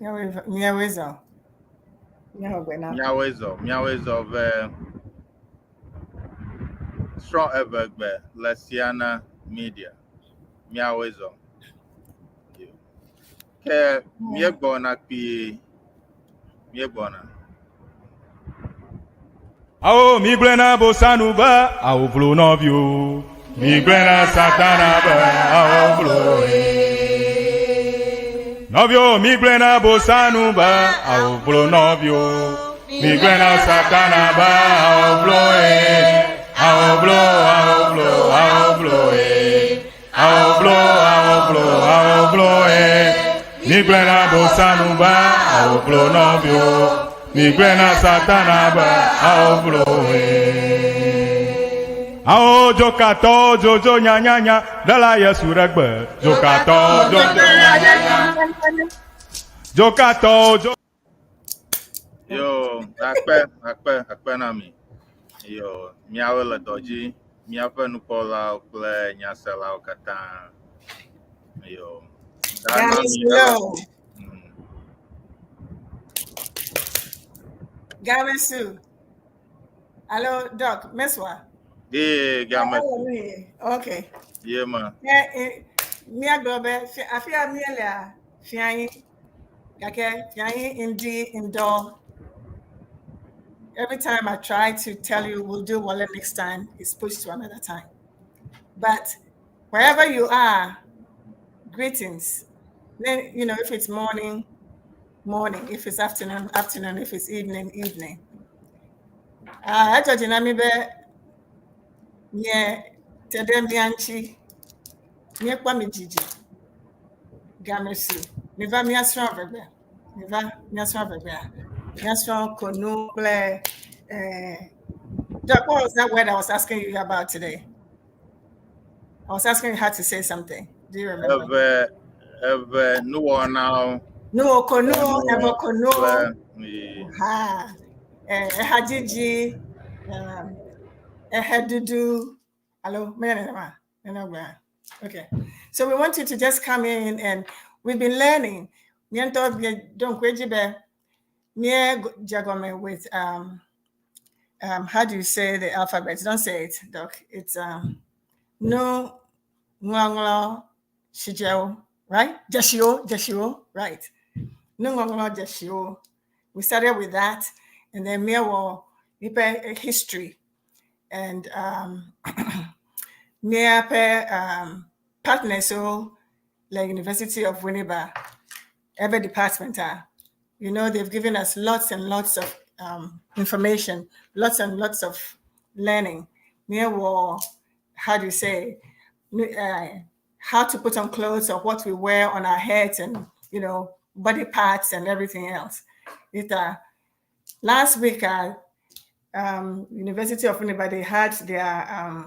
Míawoe zɔ. Míaxɔ gbe na. Míawoe zɔ. Míawoe zɔ ve srɔ̃ Eʋegbe le Siana Media. Míawoe zɔ. Ke míegbɔna kpuie. Míegbɔna. Awo migblɔe na Bosanu be awo vlo nɔviwo. Migblɔe na Satana be awo vlo nɔviwo. Migblɔe na Bosanu be awo vlo nɔviwo. Migblɔe na Satana be awo vlo awo vlo awo vlo awo vlo awo vlo awo vlo awo vlo. Migblɔe na Bosanu be awo vlo nɔviwo. Migblɔe na Satana be awo vlo. Awo dzokatɔwo dzodzo nyanyanya ɖela Yesu ɖe gbe. Dzokatɔwo dzodzo nyanyanya. Dzokatɔwo dzo. Yo, akpe, akpe, akpe na mi. Yo, míawo le dɔ dzi, míaƒe nukpɔlawo kple nyaselawo katã. Yo, da na mi. Gamesu. Gamesu. Hello, Doc. Meswa. Ye, Gamesu. Okay. Ye ma. Míagblɔ be afi ya míelea fianyi gake fianyi ŋdi ŋdɔ. Every time I try to tell you we'll do Wale next time, it's pushed to another time. But wherever you are, greetings. Then, if it's morning, morning. If it's afternoon, afternoon. If it's evening, evening. Edzɔ dzi na mi be mie te ɖe mía ŋuti. Míekpɔ mi dzidzi. Game su. Miva míasrɔ̃ Eʋegbe. Miva míasrɔ̃ Eʋegbea. Míasrɔ̃ konu kple Doc, what was that word I was asking you about today? I was asking you how to say something. Do you remember? Eve, eve nuwɔnawo. No, konu, evo konu. Kple ye. Ha. Ehadzidzi, ehedudu. Hello, okay. So we want you to just come in, and we've been learning. With how do you say the alphabet? Don't say it, Doc. It's no nglo shijeo, right? Jeshio, Jeshio, right? No nglo jeshio. We started with that, and then míewɔ history, and míaƒe partners so like University of Winneba, every department are, they've given us lots and lots of information, lots and lots of learning. Míewɔ, how do you say, how to put on clothes or what we wear on our heads and, body parts and everything else. It, last week, University of Winneba, they had their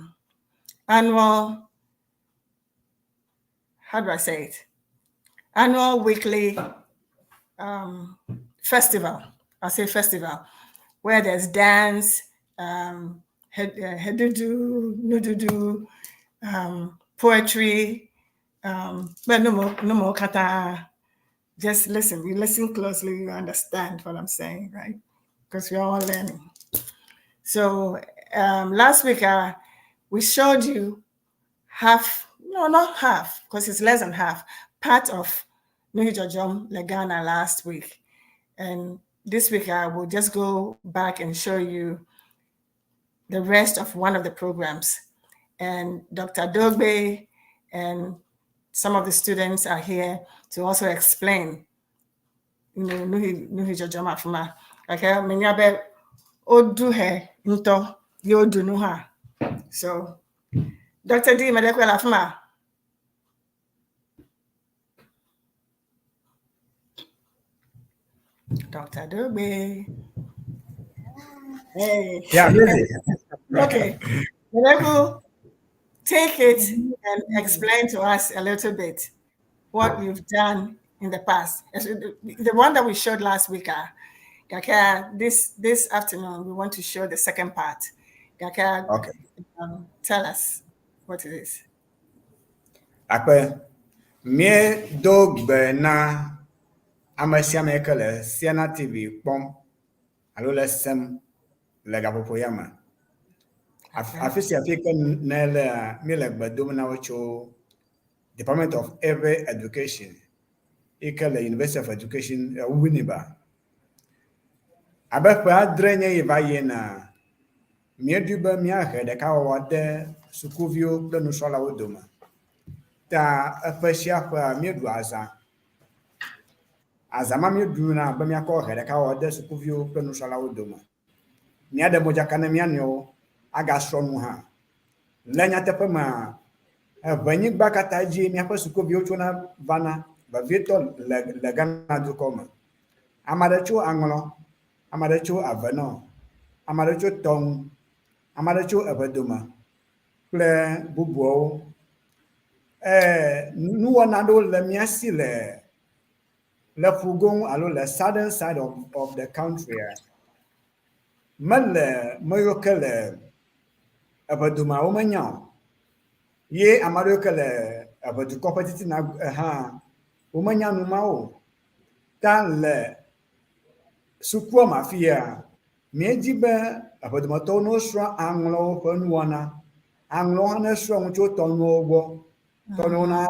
annual, how do I say it? Annual weekly festival. I say festival, where there's dance, hedudu, nududu, poetry, but no more, no more kata. Just listen. You listen closely, you understand what I'm saying, right? Because we're all learning. So last week, we showed you half, no, not half, because it's less than half, part of Nuhijojom le Ghana last week. And this week, I will just go back and show you the rest of one of the programs. And Dr. Dogbe and some of the students are here to also explain, Nuhijojom afuma. Okay, menyabe odu he nto yodu nuha. So, Dr. D. Medekwela afuma. Dr. Dogbe. Hey. Yeah, really. Okay. Medeku, take it and explain to us a little bit what you've done in the past. The one that we showed last week, Gaka, this afternoon, we want to show the second part. Gaka, okay. Tell us what it is. Akpe, mie do gbe na Ame sia ame yi ke le Siana TV kpɔm alo le sem le gaƒoƒo ya me. Afi sia afi ke ne lea, míele gbe dom na wo tso Department of Ewe Education yi ke le University of Education Winneba. Abe ƒe 7 nye yi va yina, míeɖoe be míahe ɖekawɔwɔ de sukuviwo kple nusrɔ̃lawo dome. Ta eƒe sia ƒea míeɖu azã. Azã ma míeɖuna be míakɔ he ɖekawɔwɔ de sukuviwo kple nusrɔ̃lawo dome. Míaɖe modzaka ne mía nɔewo agasrɔ̃ nu hã. Le nyateƒe mea, eʋenyigba katã dzi míaƒe sukuviwo tsona vana, vevietɔ le Ghana dukɔ me. Ame aɖe tso Aŋlɔ, ame aɖe tso Avenɔ, ame aɖe tso Tɔŋu, ame aɖe tso Eʋedome kple bubuawo. Nuwɔna aɖewo le mía si le ƒugo ŋu alo le southern side of the country. Mele me yiwo ke le Eʋedomea womenya o. Ye ame aɖewo ke le Eʋedukɔ ƒe titina hã womenya nu ma o. Ta le sukua me afi ya, míedi be Eʋedometɔwo ne wosrɔ̃ Aŋlɔwo ƒe nuwɔna. Aŋlɔwo hã ne srɔ̃ nu tso tɔnuwo gbɔ. Tɔnuwo na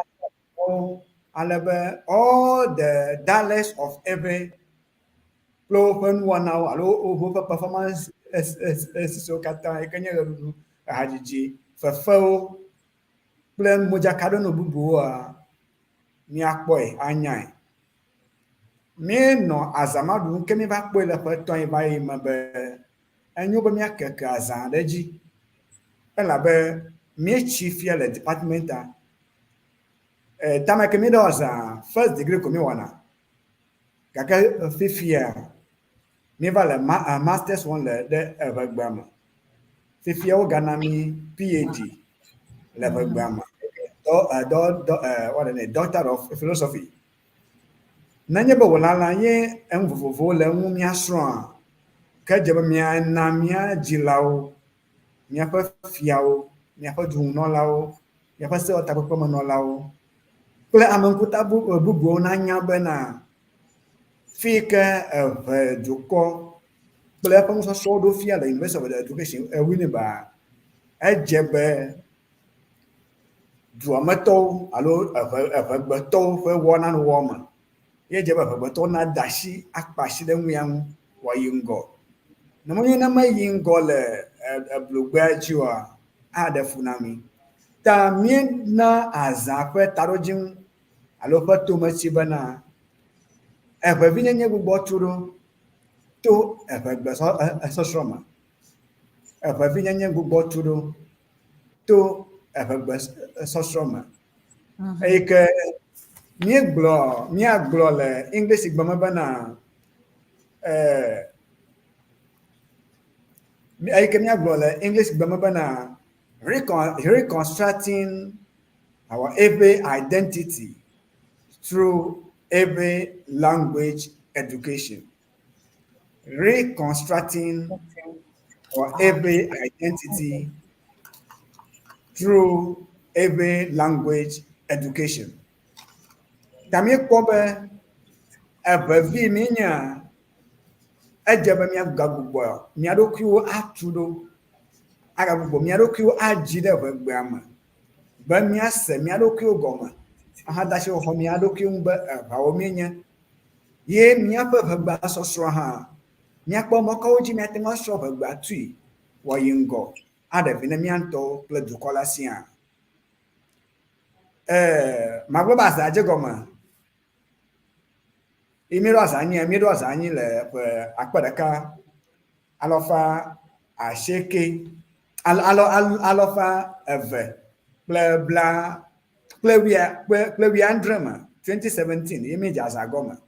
ale be all the dialects of Ewe kple woƒe nuwɔnawo alo woƒe performance siwo katã yi ke nye ɣeɖuɖu, ehadzidzi, fefewo kple modzakaɖenu bubuwoa, míakpɔe anyae. Míenɔ azã ma ɖum ke míeva kpɔe le ƒe 3 yi va yi me be enyo be míakeke azã ɖe edzi elabe míetsi fia le departmenta. Tame ke míeɖo azã first degree ko míewɔna. Gake fifia míeva le masters wɔm le ɖe eʋegbea me. Fifia wogana mí PhD le eʋegbea me. Dɔ, Doctor of Philosophy. Nenye be wòlala ye enu vovovowo le eŋu míasrɔ̃a, ke dze be míana mía dzilawo, míaƒe fiawo, míaƒe duŋunɔlawo, míaƒe sewɔtakpekpemenɔlawo kple ame ŋkuta bubuwo nanya bena fi yi ke eʋe dukɔ kple eƒe nusɔsrɔ̃wo ɖo fia le University of Education Winneba, edze be duametɔwo alo eʋegbetɔwo ƒe wɔnanuwɔ me ye dze be eʋegbetɔwo nade asi akpe asi ɖe nu ya ŋu wòayi ŋgɔ. Ne menye ne meyi ŋgɔ le eblugbea dzi oa, aɖe fu na mí. Ta míena azã ƒe taɖodzinu alo ƒe tometsi bena eʋevinyenye gbugbɔ tu ɖo to eʋegbe sɔsrɔ̃ me. Eʋevinyenye gbugbɔ tu ɖo to eʋegbe sɔsrɔ̃ me. Eyi ke míagblɔ le English gbe me bena eyi ke míagblɔ le English gbe me bena reconstructing our Ewe identity through Ewe language education. Reconstructing our Ewe identity through Ewe language education. Ta míekpɔ be eʋevi míenyea, edze be míagagbugbɔ mía ɖokuiwo atu ɖo, agagbugbɔ mía ɖokuiwo adzi ɖe ʋegbea me be míase mía ɖokuiwo gɔme ahade asi xɔxɔ mía ɖokuiwo ŋu be eʋeawo míenye. Ye míaƒe ʋegbea sɔsrɔ̃ hã, míakpɔ mɔ kawo dzi míate ŋu asrɔ̃ ʋegbea tui wòayi ŋgɔ aɖe vi na mía ŋutɔwo kple dukɔ la siaa. Magblɔ be azã dze gɔme. Ye míeɖo azã anyi, míeɖo azã anyi le ƒe 1800 2070 me, 2017 ye míedze azã gɔme.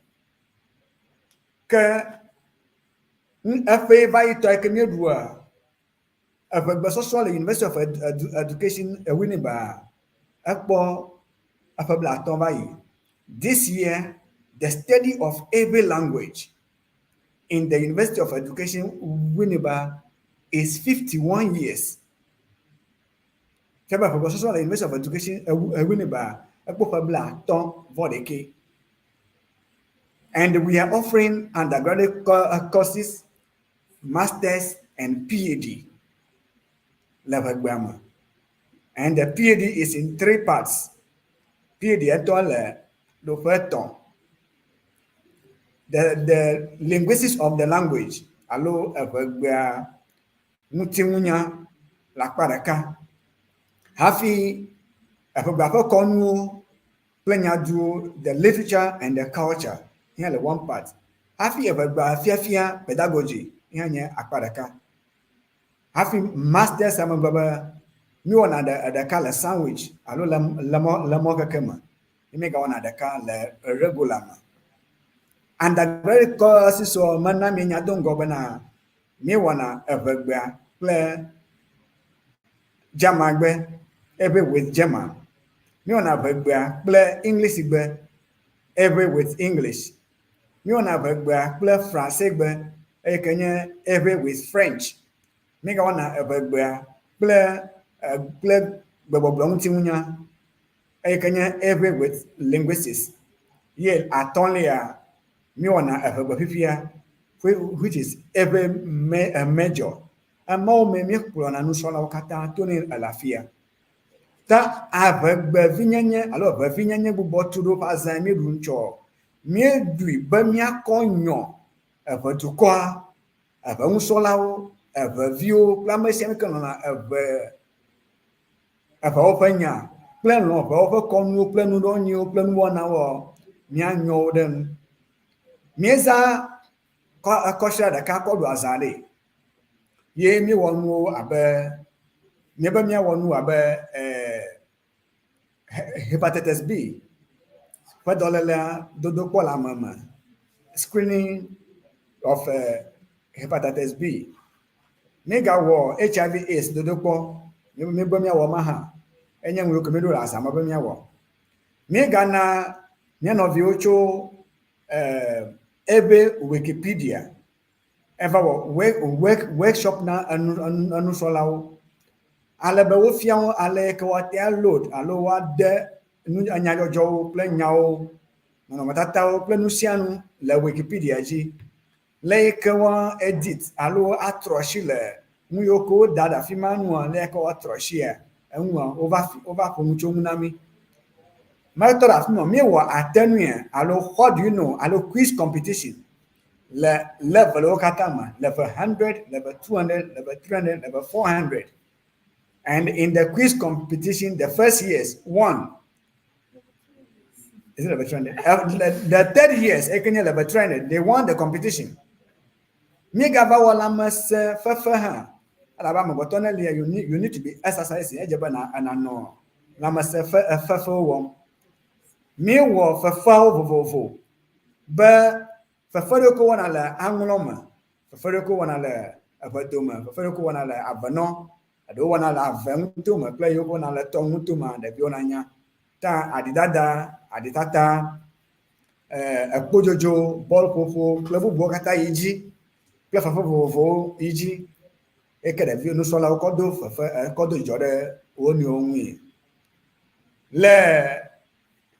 Ke eƒe va yi tɔ yi ke míeɖua eʋegbesɔsrɔ̃ le University of Education Winneba, ekpɔ eƒe 50 va yi. This year, the study of Ewe language in the University of Education Winneba is 51 years. Ke be ʋegbesɔsrɔ̃ le University of Education Winneba ekpɔ ƒe 51. And we are offering undergraduate courses, masters, and PhD le ʋegbea me. And the PhD is in three parts. PhD etɔ le ɖoƒe etɔ̃. The linguistics of the language alo eʋegbea ŋutinunya le akpa ɖeka. Hafi eʋegbea ƒe kɔnuwo kple nyaduwo, the literature and the culture hã le one part. Hafi eʋegbea fiafia pedagogy hã nye akpa ɖeka. Hafi masters ame gblɔ be míewɔna ɖeka le sandwich alo le mɔ keke me. Míegawɔna ɖeka le regular me. Undergraduate courses mena míenya do ŋgɔ bena míewɔna eʋegbea kple Germangbe, Ewe with German. Míewɔna ʋegbea kple Englishgbe, Ewe with English. Míewɔna ʋegbea kple Francegbe eye ke nye Ewe with French. Míegawɔna eʋegbea kple gbegbɔgblɔ ŋutinunya eye ke nye Ewe with linguistics. Ye atɔ̃lia míewɔna eʋegbe fifia which is Ewe major. Emawo me míekplɔna nusrɔ̃lawo katã to ne le afia. Ta aʋegbevinyenye alo eʋevinyenye gbugbɔ tu ɖo ƒe azã míeɖu ŋutsɔ. Míeɖui be míakɔ nyɔ eʋedukɔa, eʋeŋusrɔ̃lawo, eʋeviwo kple ame sia ame ke lɔ̃na eʋe eʋewo ƒe nya kple lɔ̃ ʋewo ƒe kɔnuwo kple nuɖɔnyiwo kple nuwɔnawo míanyɔ wo ɖe nu. Míezã kɔsiɖa ɖeka kɔ ɖu azã ɖe. Ye míewɔ nuwo abe míebe míawɔ nu abe hepatitis B ƒe dɔlélea dodokpɔ le ame me. Screening of hepatitis B. Míegawɔ HIV AIDS dodokpɔ míebe míawɔ ma hã. Enye nu yiwo ke míeɖo le azã me be míawɔ. Míegana mía nɔviwo tso ebe Wikipedia eva wɔ workshop na enusrɔ̃lawo ale be wofia wo ale yi ke woate load alo woade nu nyadzɔdzɔwo kple nyawo, nɔnɔmetatawo kple nu sia nu le Wikipedia dzi. Le yi ke woa edit alo atrɔ asi le nu yiwo ke woda ɖe afi ma nua, le yi ke woatrɔ asia eŋua wova ƒo nu tso ŋu na mí. Metɔ ɖe afi ma míewɔ atenue alo what do you know alo quiz competition le levelwo katã me, level 100, level 200, level 300, level 400. And in the quiz competition, the first years won. Is it level 200? The third years, Ekenya level 300, they won the competition. Míegava wɔ lãmesẽ fefe hã elabe amegbetɔ ne lia you need to be exercising edze be na nanɔ lãmesẽ fe fefewo wɔm. Míewɔ fefeawo vovovo be fefe ɖewo ke wɔna le aŋlɔ me, fefe ɖewo ke wɔna le eʋedome, fefe ɖewo ke wɔna le avenɔ, eɖewo wɔna le ave ŋutome kple yiwo ke wɔna le tɔ ŋutome ɖeviwo nanya. Ta aɖidada, aɖitata, ekpodzodzo, bɔlƒoƒo kple bubuwo katã yi dzi kple fefe vovovowo yi dzi eye ke ɖevi nusrɔ̃lawo kɔ do fefe kɔ do dzidzɔ ɖe wo nɔewo ŋui. Le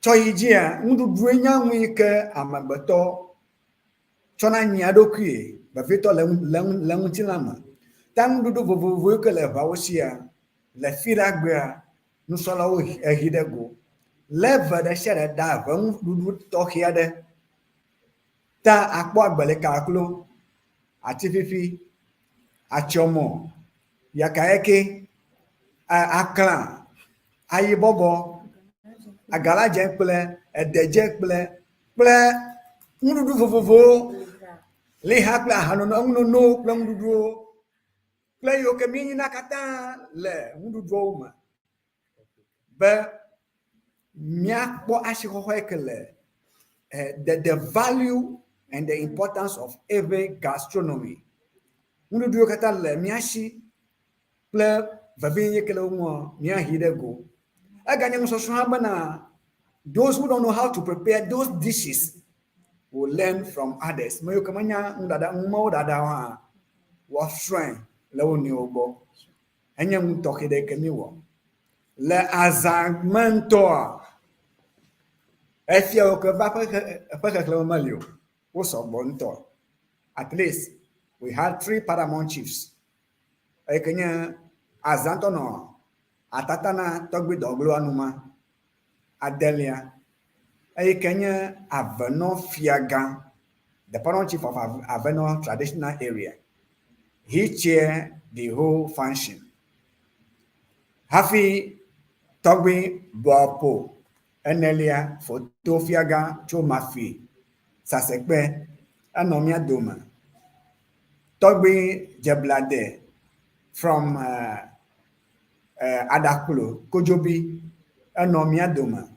tsɔ yi dzia, nuɖuɖue nye nu yi ke amegbetɔ tsɔna nyia eɖokui vevietɔ le ŋutilã me. Ta nuɖuɖu vovovo yiwo ke le eʋeawo sia le fiɖagbea nusrɔ̃lawo ehi ɖe go. Level ɖe sia ɖe ɖa eʋe nuɖuɖu tɔxɛ aɖe. Ta akpɔ agbelekaklo, atiƒiƒi, atsiɔmɔ, yakayeke, aklã, ayibɔbɔ, agaladze kple ededze kple nuɖuɖu vovovowo, liha kple ahanono, enunonowo kple nuɖuɖuwo kple yiwo ke míenyina katã le nuɖuɖuawo me be míakpɔ asixɔxɔ yi ke le the value and the importance of every gastronomy. Nuɖuɖuwo katã le mía si kple vevienyenye ke le wo ŋua míahi ɖe go. Eganye nusɔsrɔ̃ hã bena those who don't know how to prepare those dishes will learn from others. Me yiwo ke menya nuɖaɖa numawo ɖaɖa o hã woasrɔ̃e le wo nɔewo gbɔ. Enye nu tɔxɛ ɖe ke míewɔ. Le azã me ŋutɔa, efiawo ke va ƒe xexlẽme meli o. Wo sɔgbɔ ŋutɔ. At least we had three paramount chiefs. Eyi ke nye azãtɔ nɔ atata na tɔgbui dɔgloa numa. Adelia, eyi ke nye Avenɔ fiagã, the paramount chief of Avenɔ traditional area. He chair the whole function. Hafi tɔgbui Boapo enelia foto fiagã tso Mafi Sasekpe enɔ mía dome. Tɔgbui Dzeblade from Aɖaklo Kodzobi enɔ mía dome.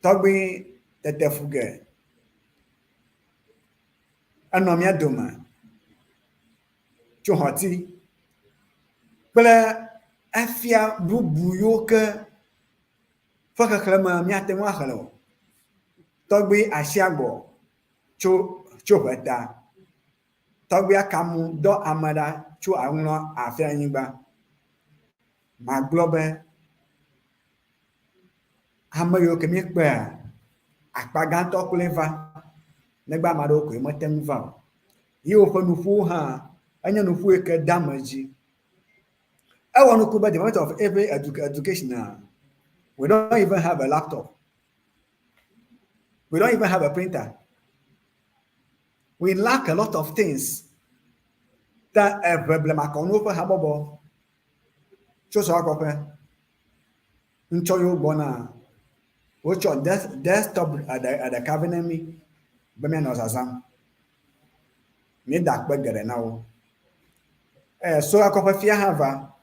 Tɔgbui Tetefuge enɔ mía dome tso Hɔti kple efia bubu yiwo ke ƒe xexlẽme míate ŋu axlẽ o. Tɔgbui Asiagbɔ tso tso Ʋeta. Tɔgbui Akamu dɔ ame ɖa tso aŋlɔ afia anyigba. Magblɔ be ame yiwo ke míekpea akpa gãtɔ kloe va negbe ame aɖewo koe mete ŋu va o. Ye woƒe nuƒowo hã enye nuƒo yi ke de ame dzi. Ewɔ nuku be Department of Ewe Education we don't even have a laptop. We don't even have a printer. We lack a lot of things. Ta eʋe blemakɔnuwo ƒe habɔbɔ tso sɔakɔƒe ŋtsɔ yiwo gbɔna wotsɔ desktop ɖeka vɛ na mí be míanɔ zazãm. Míeda akpe geɖe na wo. Soakɔƒe fia hã va.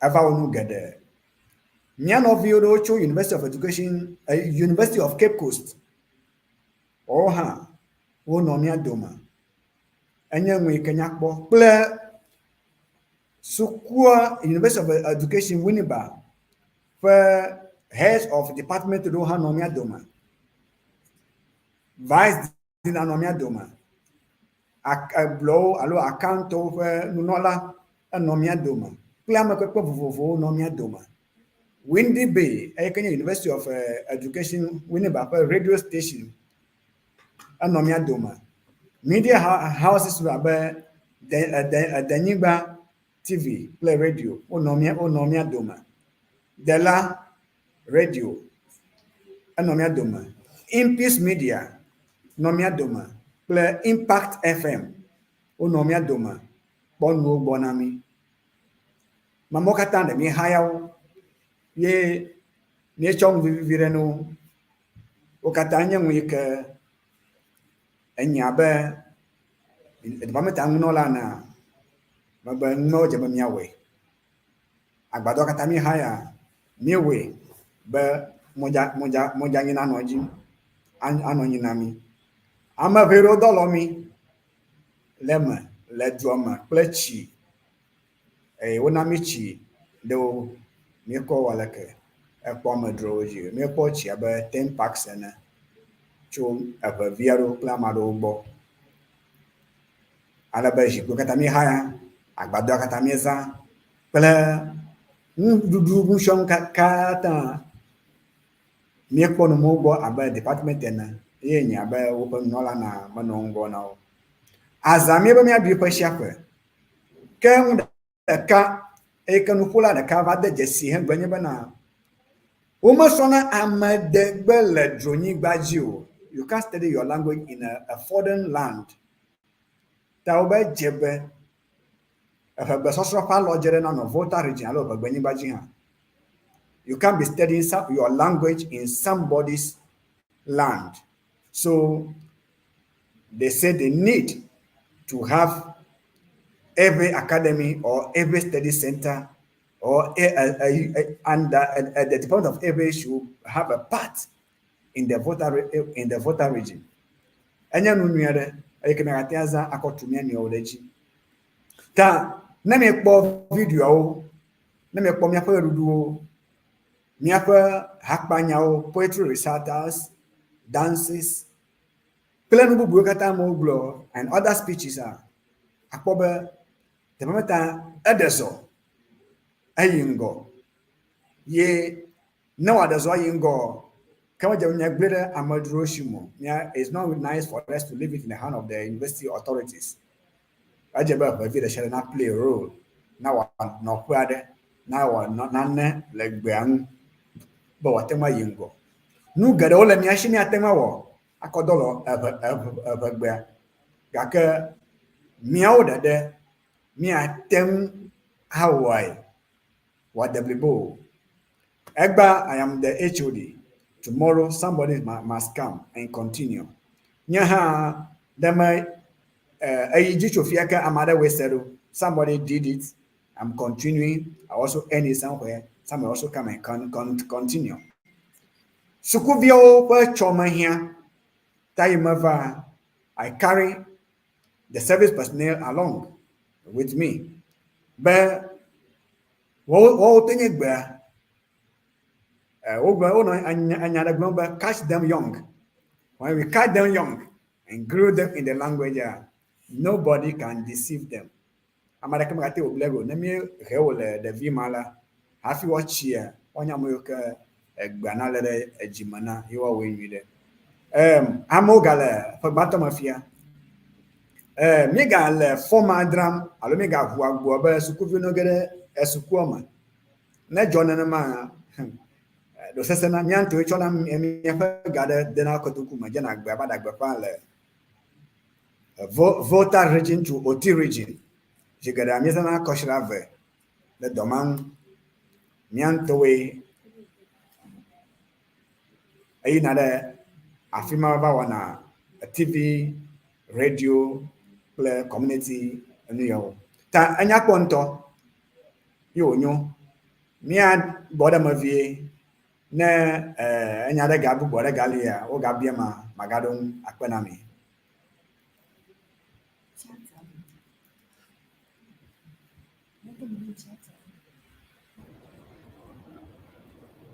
Eva wɔ nu geɖe. Mía nɔviwo ɖewo tso University of Education, University of Cape Coast woawo hã wonɔ mía dome. Enye nu yi ke nyakpɔ kple sukua University of Education Winneba ƒe heads of department ɖewo hã nɔ mía dome. Vice dean nɔ mía dome. Eblɔwo alo akauntɔwo ƒe nunɔla enɔ mía dome kple ame kpekpe vovovowo nɔ mía dome. Windy Bay eyi ke nye University of Education Winneba ƒe radio station enɔ mía dome. Media houses abe Denyigba TV kple radio wonɔ mía dome. Dela radio enɔ mía dome. Impeace Media nɔ mía dome kple Impact FM wonɔ mía dome kpɔ nuwo gbɔ na mí. Amewo katã ɖe míehaya wo ye míetsɔ nu vivivi ɖe ne wo. Wo katã nye nu yi ke enya be department ŋunɔla enea, megbe nuwo dze be míawɔe. Agbadɔ katã míehaya, míewɔe be mɔdze anyi nanɔ edzi anɔ anyi na mí. Ame ʋɛ ɖewo dɔ lɔ mí le eme le dua me kple tsi eye wona mí tsi ɖewo míekɔ wɔ leke ekpɔ amedzrowo dzi. Míekpɔ tsi abe ten packs ene tso eʋevi aɖewo kple ame aɖewo gbɔ. Ale be zikpuiwo katã míehaya, agbadɔa katã míezã kple nuɖuɖu nusianu katã míekpɔ numewo gbɔ abe department ene eye nye abe woƒe nunɔla na menɔ ŋgɔ na wo. Azã míebe míaɖui ƒe sia ƒe. Ke nu ɖeka eyi ke nuƒola ɖeka va de dzesi hegblɔ nye bena womesrɔ̃na amedegbe le dzronyigba dzi o. You can't study your language in a foreign land. Ta wobe dze be eʋegbesɔsrɔ̃ ƒe alɔdze ɖe nanɔ Volta region alo eʋegbenyigba dzi hã. You can't be studying your language in somebody's land. So they say they need to have every academy or every study center or a, and the Department of Ewe should have a part in the Volta region. Enye nu nyui aɖe eye ke miagate azã akɔ tu mía nɔewo ɖe edzi. Ta ne miekpɔ videoawo, ne miekpɔ míaƒe ɣeɖuɖuwo, míaƒe hakpanyawo, poetry recitals, dances kple nu bubuwo katã amewo gblɔ and other speeches a, akpɔ be teƒe meta eɖe zɔ eyi ŋgɔ ye ne wòaɖe zɔ ayi ŋgɔ. Ke medze be míagblẽ ɖe amedzrowo si me o. Mía, it's not nice for us to leave it in the hand of the university authorities. Edze be ʋevi ɖe sia ɖe na play role, na wɔ nɔƒe aɖe, na wɔ nane le gbea ŋu be wòate ŋu ayi ŋgɔ. Nu geɖewo le mía si míate ŋu awɔ akɔ dɔ le eʋe eʋe eʋegbea gake míawo ɖeɖe míate ŋu awɔe wòade blibo o. Egbea I am the HOD, tomorrow somebody must come and continue. Nye hã ɖe me eyi dzi tso fia ke ame aɖe wɔe se ɖo. Somebody did it, I'm continuing, I also earn it somewhere, somebody also come and continue. Sukuviawo ƒe tsɔme hiã ta yi meva, I carry the service personnel along with me be woawo te nye gbea. Wogblɔ wonɔ enya ɖe gblɔm be catch them young. When we catch them young and grow them in the language, nobody can deceive them. Ame aɖeke megate wò ble o. Ne míehe wo le ɖevi ma la, hafi woatsia, woanya ame yiwo ke egbea nalé ɖe edzi me na ye woawɔe nyui ɖe. Um, amewo gale ƒe gbãtɔ me fia. Um, míegale fɔma dzram alo míegaʋu agboa be sukuviwo nege ɖe esukua me. Ne edzɔ nenema, ɖo sesẽ na mía ŋutɔwoe tsɔna míaƒe ga ɖe dena kotoku me dzena agbea va ɖe gbeƒã le Volta region to Oti region. Zi geɖea míezãna kɔsiɖa eve le dɔ ma ŋu. Mía ŋutɔwoe eyina ɖe afi ma va wɔna TV, radio kple community enu yawo. Ta enya kpɔ ŋutɔ ye wònyo. Míagbɔ ɖe eme vie ne enya ɖe ga bubu aɖe galia, wogabiam ma, magaɖo ŋu akpe na mi.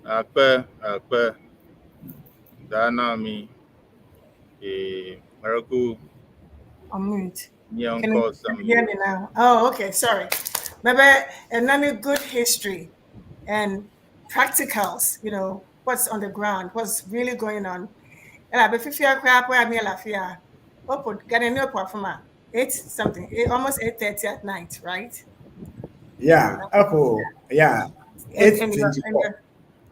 Akpe, akpe. Da na mi. Miracle. Unmute. Can you hear me now? Oh, okay. Sorry. Maybe another good history and practicals, you know, what's on the ground, what's really going on. And I be 8 something, almost 8:30 at night, right? Yeah, Apple, yeah. 8:24.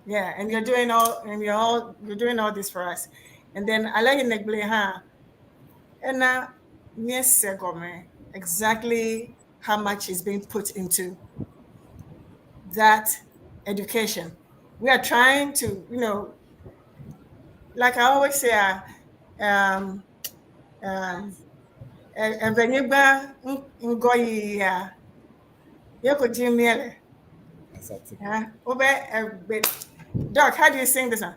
Yeah, and you're doing all, and you're all, you're doing all this for us. And then I like in ha, and now exactly how much is being put into that education. We are trying to, you know, like I always say, Evenyigba ngoyi ya yeko miele. Doc, how do you sing this one?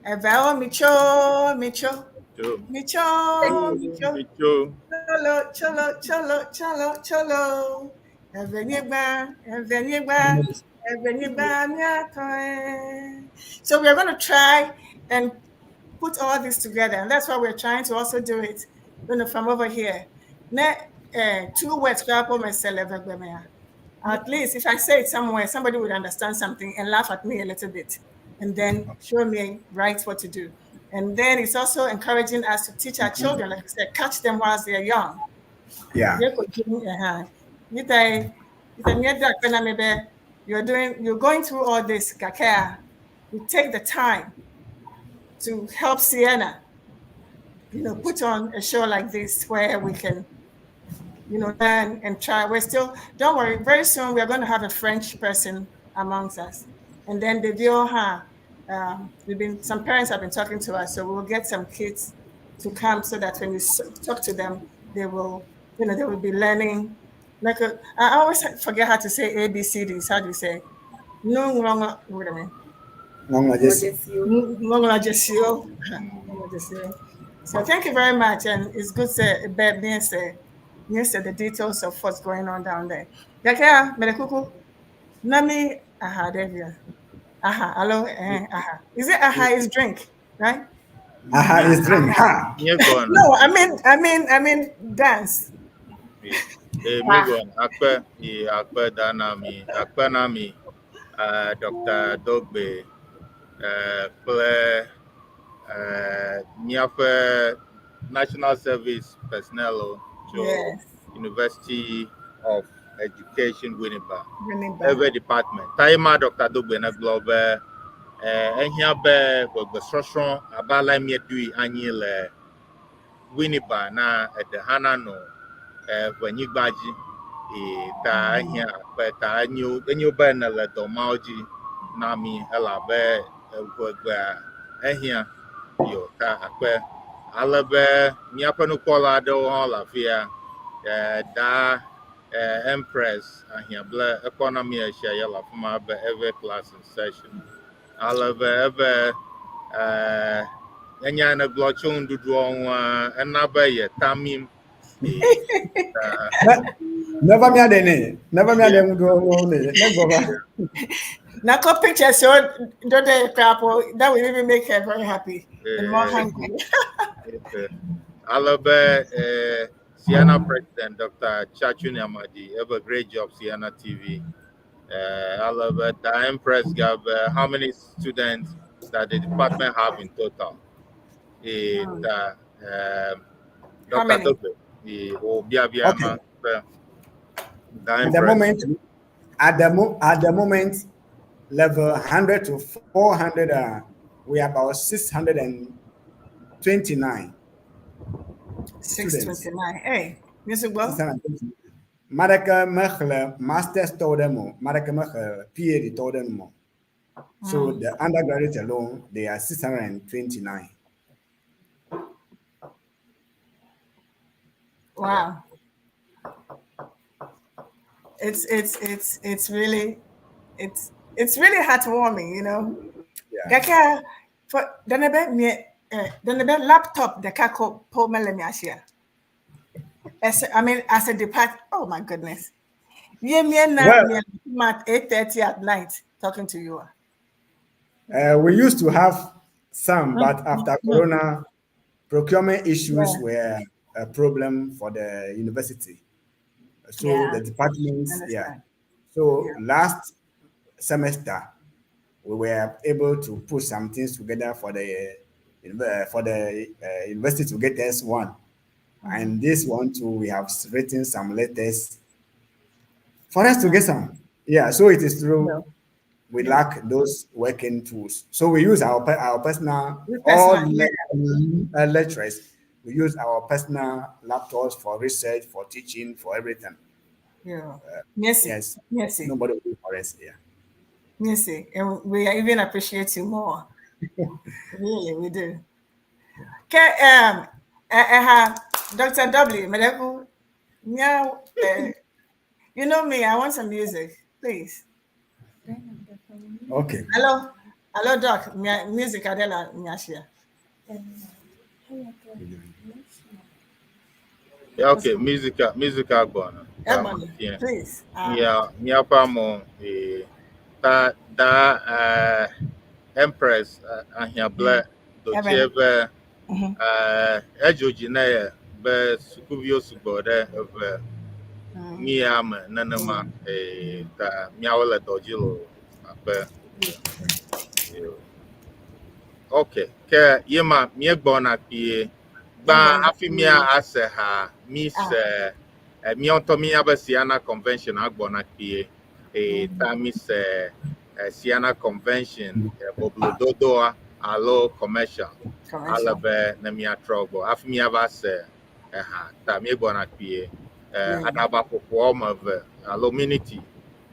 Eveo micho micho micho micho cholo cholo cholo cholo cholo. Evenyigba evenyigba evenyigba miato. So we are going to try and put all this together, and that's why we're trying to also do it, you know, from over here. 2 words, at least if I say it somewhere, somebody would understand something and laugh at me a little bit, and then show me right what to do. And then it's also encouraging us to teach our children, like I said, catch them whilst they're young. Yeah. You're going through all this, Gakea. You take the time to help Sienna, you know, put on a show like this where we can, you know, learn and try. We're still, don't worry, very soon we are going to have a French person amongst us. And then the Vioha, some parents have been talking to us, so we'll get some kids to come so that when you talk to them, they will, you know, they will be learning. Like I always forget how to say A, B, C, D. How do you say? No, wrong, wait a minute. So thank you very much, and it's good to be the details of what's going on down there. Nami aha devia. Aha, hello, aha. Is it aha is drink, right? Aha is drink. Ha. No, I mean dance. Akpe danami, akpe nami, Dr. Dogbe. kple míaƒe National Service personnel tso University of Education Winneba, Ewe department. Ta ye ma Dr. Dogbe ne gblɔ be ehiã be ʋegbesrɔsrɔ̃ abe ale míeɖoe anyi le Winneba na eɖe hã nanɔ ʋenyigba dzi. Ta ehiã akpe ta enyo enyo be nèle dɔ mawo dzi na mí elabe ʋegbea ehiã yo ta akpe. Ale be míaƒe nukpɔla aɖewo hã le afia. Da Empress Ahiable ekpɔna mí ɣesia ɣi le afi ma be every class in session. Ale be ebe enya yi nègblɔ tso nuɖuɖua ŋua ena be yeta mim. Neva mía ɖe nɛ. Neva mía ɖe ŋuɖuɖuwo nɛ. Ne gbɔ va. Nako pictures so don't they crap that will even make her very happy and more hungry. Ale be Siena President Dr. Chachu Nyamadi, have a great job, Siena TV. Ale be the Empress Gab, how many students that the department have in total? How Dr. many? Dogbe, oh, bia, Okay. ma, the At the Empress. moment, at the moment, level 100 to 400, we are about 629. 629. Hey, music well. 629. Maraka mexlẽ masters tɔwo ɖe me o, maraka mexlẽ PhD tɔwo ɖe me o. So the undergraduate alone, they are 629. Wow. It's really heartwarming. Yeah. Gaka for denebe me denebe laptop the kako po mele mi ashia. As I mean as a depart oh my goodness. Yeah, me na Well- me at 8:30 at night talking to you. We used to have some, but after Corona, procurement issues were a problem for the university. So the departments, yeah. Understand. So last semester, we were able to put some things together for the university to get us one. And this one too, we have written some letters for us to get some. Yeah, so it is true. Yeah. We lack those working tools. So we use our personal, We all personal, lecturers, we use our personal laptops for research, for teaching, for everything. Yeah. Yes. Yes. Yes. Nobody will do for us. Yeah. Yes. And we even appreciate you more. Really, we do. Okay, Dr. W, Medeku, meow, you know me, I want some music, please. Okay. Hello, hello, Doc. Music, Adela Nyashia. Yeah, okay, music, music agbona. Ebony, Yeah. please. Yeah, miaƒe mo ta da Empress Ahiable dochie be edzo dzi na ye be sukuviwo sugbɔ ɖe eve mía me nenema ta míawo le dɔ dzi lo akpe. Okay, ke yema míegbɔna kpuie. Gbã hafi mía ase ha mí se míawo ŋutɔ míabe Siena Convention agbɔna kpuie. Ta mí se Siena Convention boblododoa alo commercial ale Commercial. be ne míatrɔ gbɔ hafi míava se eha ta míegbɔna kpuie. Aɖabaƒoƒo woame eve alo miniti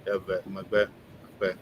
eve megbe akpe.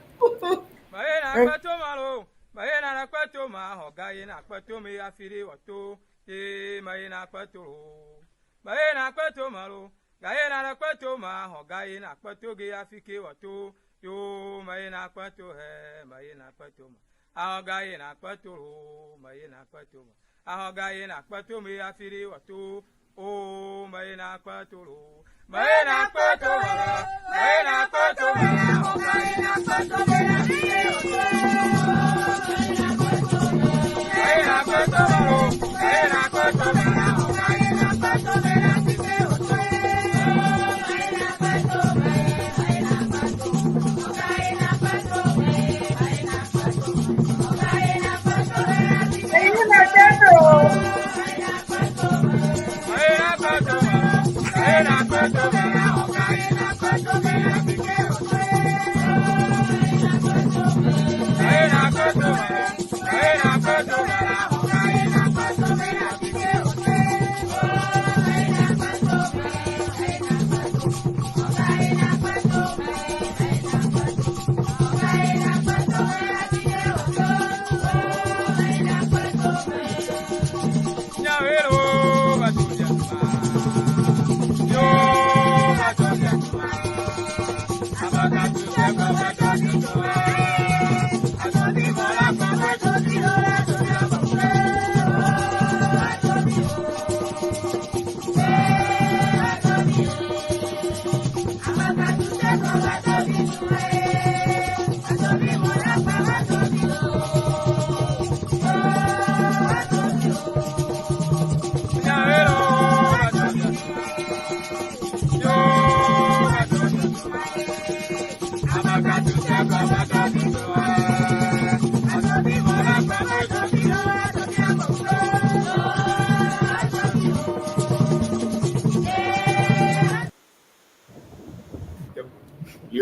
Maye na kpeto ma lo, maye na kpeto ma xɔ ye na kpeto mi hafi ɖe wòato ye maye na kpeto lo. Maye na kpeto ma lo, gaye na kpeto ma xɔ ga ye na kpeto ge hafi ke wòato yo maye na kpeto he maye na kpeto ma axɔ ga ye na kpeto lo maye na kpeto ma axɔ ga ye na kpeto mi hafi ɖe wòato o maye na kpeto lo. Maye na kpeto ma la, maye na kpeto ma xɔ ga ye na kpeto mi hafi ɖe wòato. Maye na kpeto ma lo, maye na kpeto ma xɔ ga ye na kpeto mi hafi ɖe wòato.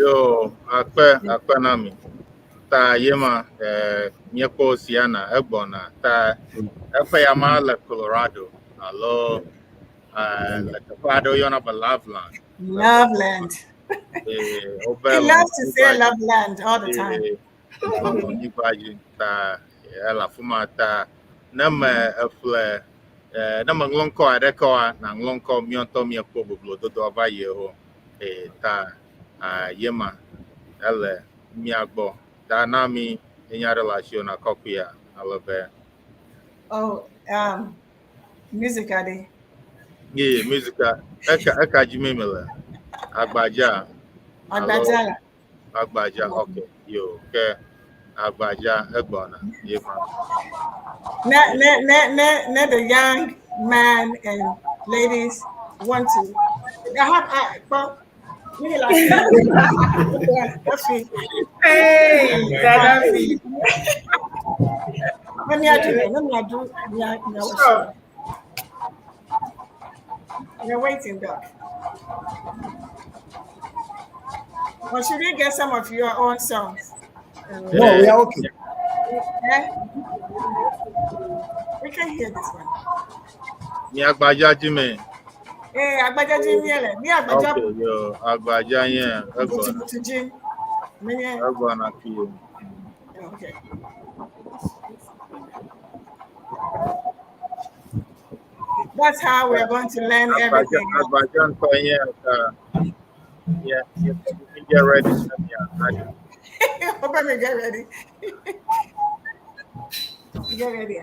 Yo, akpe, akpe na mi. Ta yema, míekpɔ Siana egbɔna. Ta eƒe ya ma le Colorado alo le teƒe aɖe woyɔna be Loveland. Loveland. Wobe He loves to say Loveland all the time. Lɔlɔ̃nyigba dzi ta ele afi ma ta ne me eƒle ne meŋlɔ ŋkɔ aɖeke oa, naŋlɔ ŋkɔ míawo ŋutɔ míekpɔ boblododoa va yi o. Ta yema ele mía gbɔ. Ta na mi enya ɖe le asiwò na kɔkuia ale be Oh, music, Adi. Ye music eka eka dzi mi le agbadza alo Agbadza. Agbadza, okay. Yo, ke agbadza egbɔna yema. Ne, ne, ne, ne, ne, the young man and ladies want to. I have, I, well, really like, yeah, Hey, Gaddafi. Let me do that. Let me do. Yeah, Sure. We're waiting, Doc. Or should we get some of your own songs? No, we are okay. Eh? We can hear this one. Mi agbadza dzi me. Eh, Agbaja ji miele. Mi agbaja Okay, yo, agbadza nye egbɔna. butu ji. Menye. Egbɔna kpuie. Okay. That's how we are going to learn Agbadza everything. agbadza ŋutɔ nye ta yeah, yeah, get ready. Yeah, Hope I get ready. Get ready.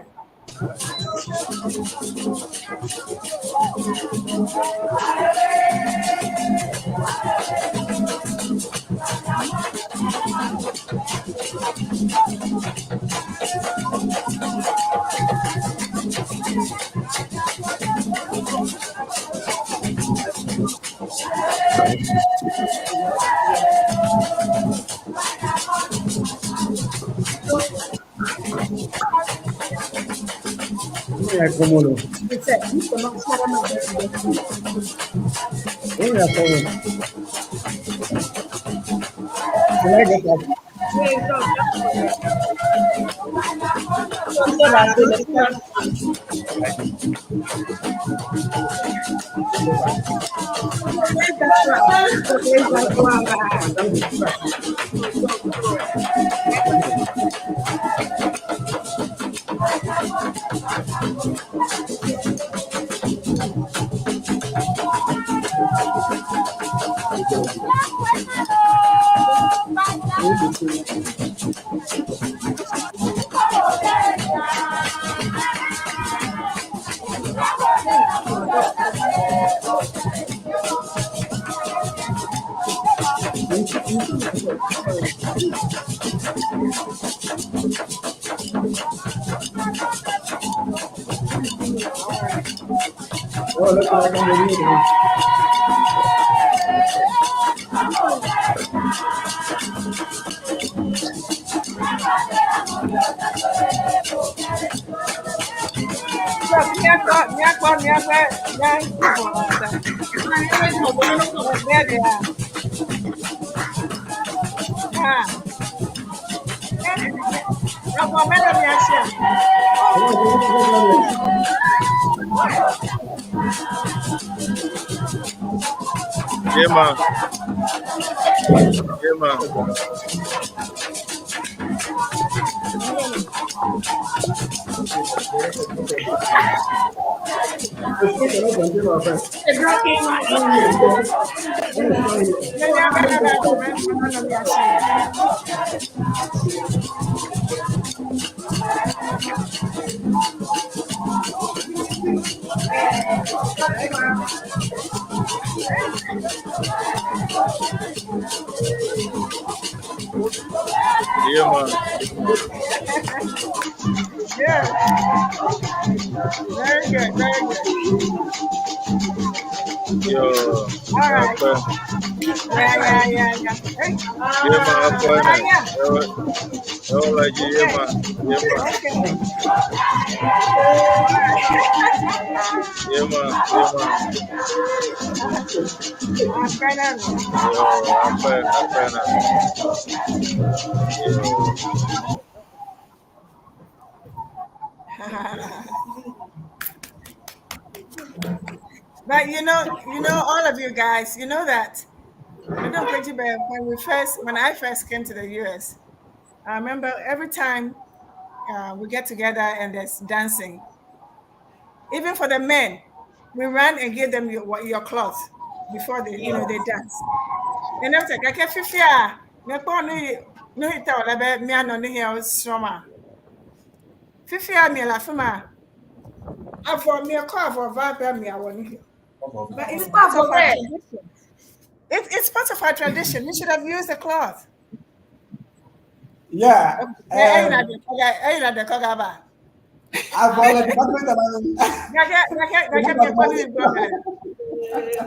Yeah, come on. Yeah, come on. Can I get that? Oh, look like I'm reading. There they are. Ah. Yema. Yema. Yema. Yeah. Very good, very good. Yo. All right. Okay. Yeah. Hey. Yema akpɔ Ah, ene. yeah. Ewo ewo le dzi yema yema Okay. yema yema. Akpɛ na mi. Yo akpɛ akpɛ na mi. Yo. But you know, all of you guys, you know that when I first came to the US, I remember every time we get together and there's dancing, even for the men, we run and give them your cloth before they dance. And after, kake fifia, me po no no hita wala be me ano ne here sroma. Fifia mi la fuma. Avọ mi ko avọ va be mi awọ ni. But it's part of our tradition. It's part of our tradition. We should have used the cloth. Yeah. Eh, eh, the koga Avɔ le department of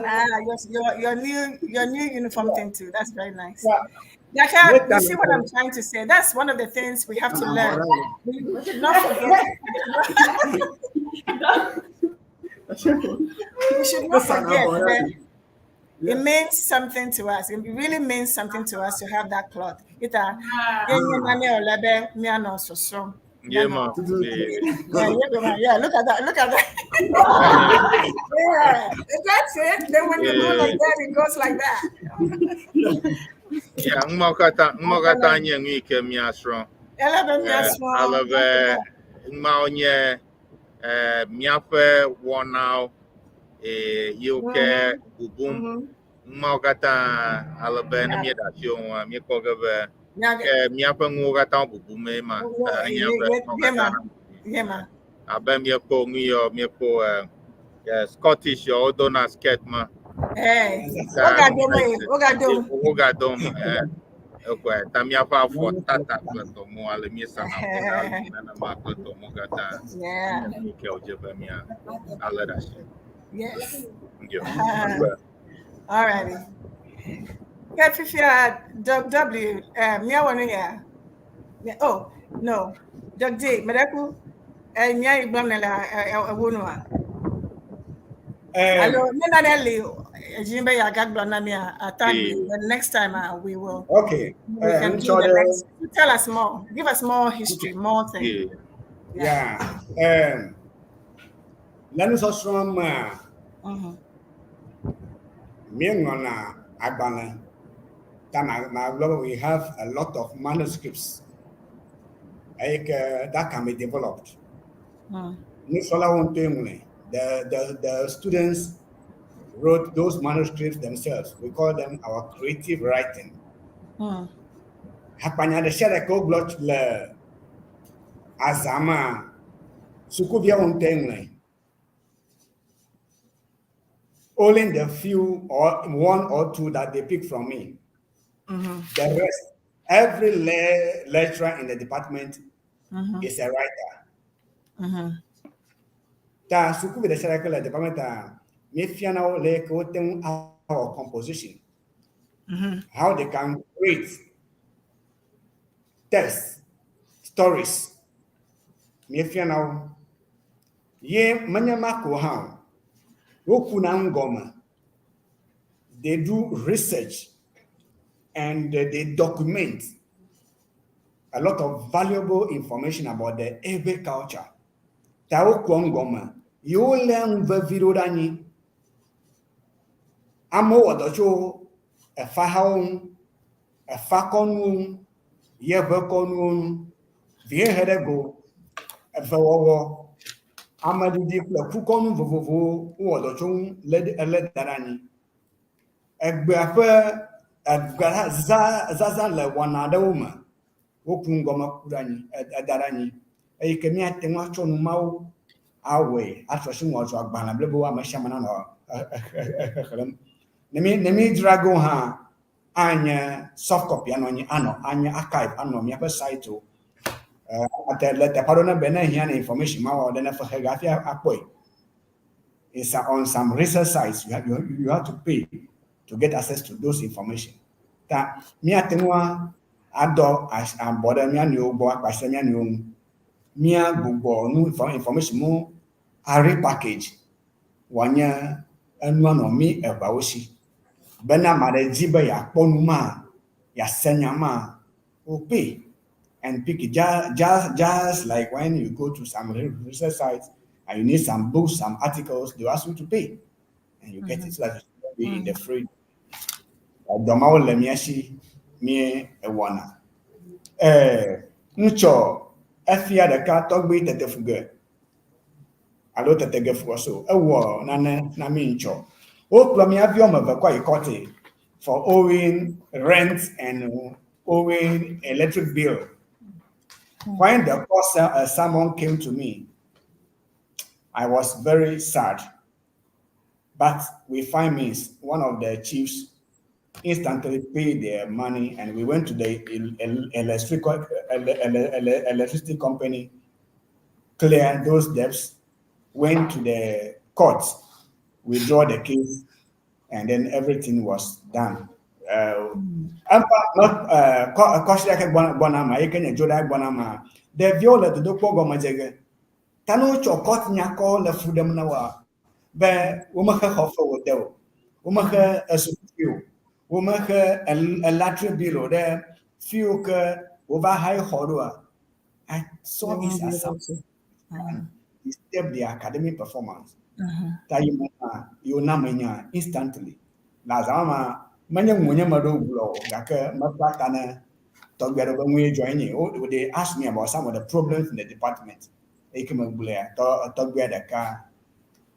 Ah, your new uniform thing too. That's very nice. Yeah. Yaka, you see what I'm trying to say? That's one of the things we have to learn. We should not forget. We should not forget that it means something to us. It really means something to us to have that cloth. Ita, Yema. Yeah, look at that. Look at that. Yeah, that's it. Then when you go like that, it goes like that. Yeah, mmọkata nye nwe ike mịa srɔ̃. Elebe mia srɔ̃. Ale be mmawo nye míaƒe wɔnawo yiwo ke bubum mmawo katã ale be ne míeɖe asi wo ŋua míekpɔ ge be ke míaƒe nuwo katã bubum ma enye be nuwo katã Yema. Abe míekpɔ nu yɔ míekpɔ Scottish yɔ wodona skirt ma. Hey. Ogadom, ogadom. Wogadom ekɔe ta míaƒe afɔ tata kple tɔmɔ ale míesana afɔ ɖe nenema kple tɔmɔ katã enye nu ke wòdze be mía alé ɖe asi. Yo. All righty. Yeah, fifia Doc W. Mia wanu ya. Oh, no. Doc D. Medeku. Eh, mia igbam nela ewonu a. Hello, me na neli. Ejimbe ya gagbo na mia. Atandi. The next time we will. We can do the next. Tell us more. Give us more history, more things. Yeah. Le nusɔsrɔ̃ mea, míeŋlɔna agbalẽ. Ta ma magblɔ be we have a lot of manuscripts eye ke that can be developed. Nusrɔ̃lawo ŋutɔe ŋlɔe. The students wrote those manuscripts themselves. We call them our creative writing. Hakpanya ɖe sia ɖe ke wogblɔ le azã mea, sukuviawo ŋutɔe ŋlɔe. Only the few or one or two that they pick from me. The rest, every lecturer in the department is a writer. Ta sukuvi ɖe sia ɖe ke le department a, míefiana wo le ke wote ŋu awɔ composition. How they can create text, stories. Míefiana wo. Ye menye ma ko hã o. Wokuna ŋgɔme. They do research and they document a lot of valuable information about the Ewe culture. Ta wokua ŋgɔme. Yewo lé nu vevi ɖewo ɖe anyi. Amewo wɔ dɔ tso efahawo ŋu, efakɔnuwo ŋu, yeʋekɔnuwo ŋu, vihehe ɖe go, evewɔwɔ, ameɖiɖi kple kukɔnu vovovowo wowɔ dɔ tso ŋu lé lé da ɖe anyi. Egbea ƒe egbea za zazã le wɔna aɖewo me woku ŋgɔme ku ɖe anyi eda ɖe anyi eye ke míate ŋu atsɔ nu mawo awɔe atrɔ si ŋu agbalẽ blibo ame sia ame nanɔ xexlẽm. Ne mi dzra go hã anye soft copy anɔ anyi anɔ anye archive anɔ míaƒe site o. Ate le teƒe aɖewo ne be ne hiã ne information ma wɔ ɖe ne fexe ge hafi akpɔe. It's on some research sites you have to pay. to get access to those information. Ta míate ŋu adɔ abɔ ɖe mía nɔewo gbɔ, akpe asi ɖe mía nɔewo ŋu. Míagbugbɔ nu information mu a repackage wòanye enua nɔ mí eʋeawo si. Bena ame aɖe di be yeakpɔ nu ma, yease nya ma, wo pay and pick it. Just like when you go to some research sites and you need some books, some articles, they ask you to pay. And you get it so that you be in the free. Dɔ mawo le mía si mí ewɔna. Ŋutsɔ efia ɖeka tɔgbi tetefuge alo tetegefuɔ so ewɔ nane na mí ŋutsɔ. Wokplɔ mía vi woame eve kɔ yi kɔte for owing rent and owing electric bill. When the court summon came to me, I was very sad. But we find means. One of the chiefs instantly paid their money, and we went to the electricity company, clear those debts, went to the court, withdraw the case, and then everything was done. Not kɔsi gbɔna ma, yi ke nye dzoɖa gbɔna ma, ɖeviwo le dodokpɔ gɔmedzege. Ta ne wotsɔ court nyakɔ le fu ɖem na woa, be womexe xɔ fe wo de o, womexe esukuvi o, womexe electric bill o ɖe fi yiwo ke wova hayi xɔ ɖoa, I saw it as something disturb the academic performance. Ta yi me na yiwo na menya instantly. Le azã ma menye ŋunye me ɖo gblɔ o, gake mekpla ta ne tɔgbi aɖewo be ŋue dzɔ nye. Wo they ask me about some of the problems in the department. Eyi ke megblɔa, tɔgbia ɖeka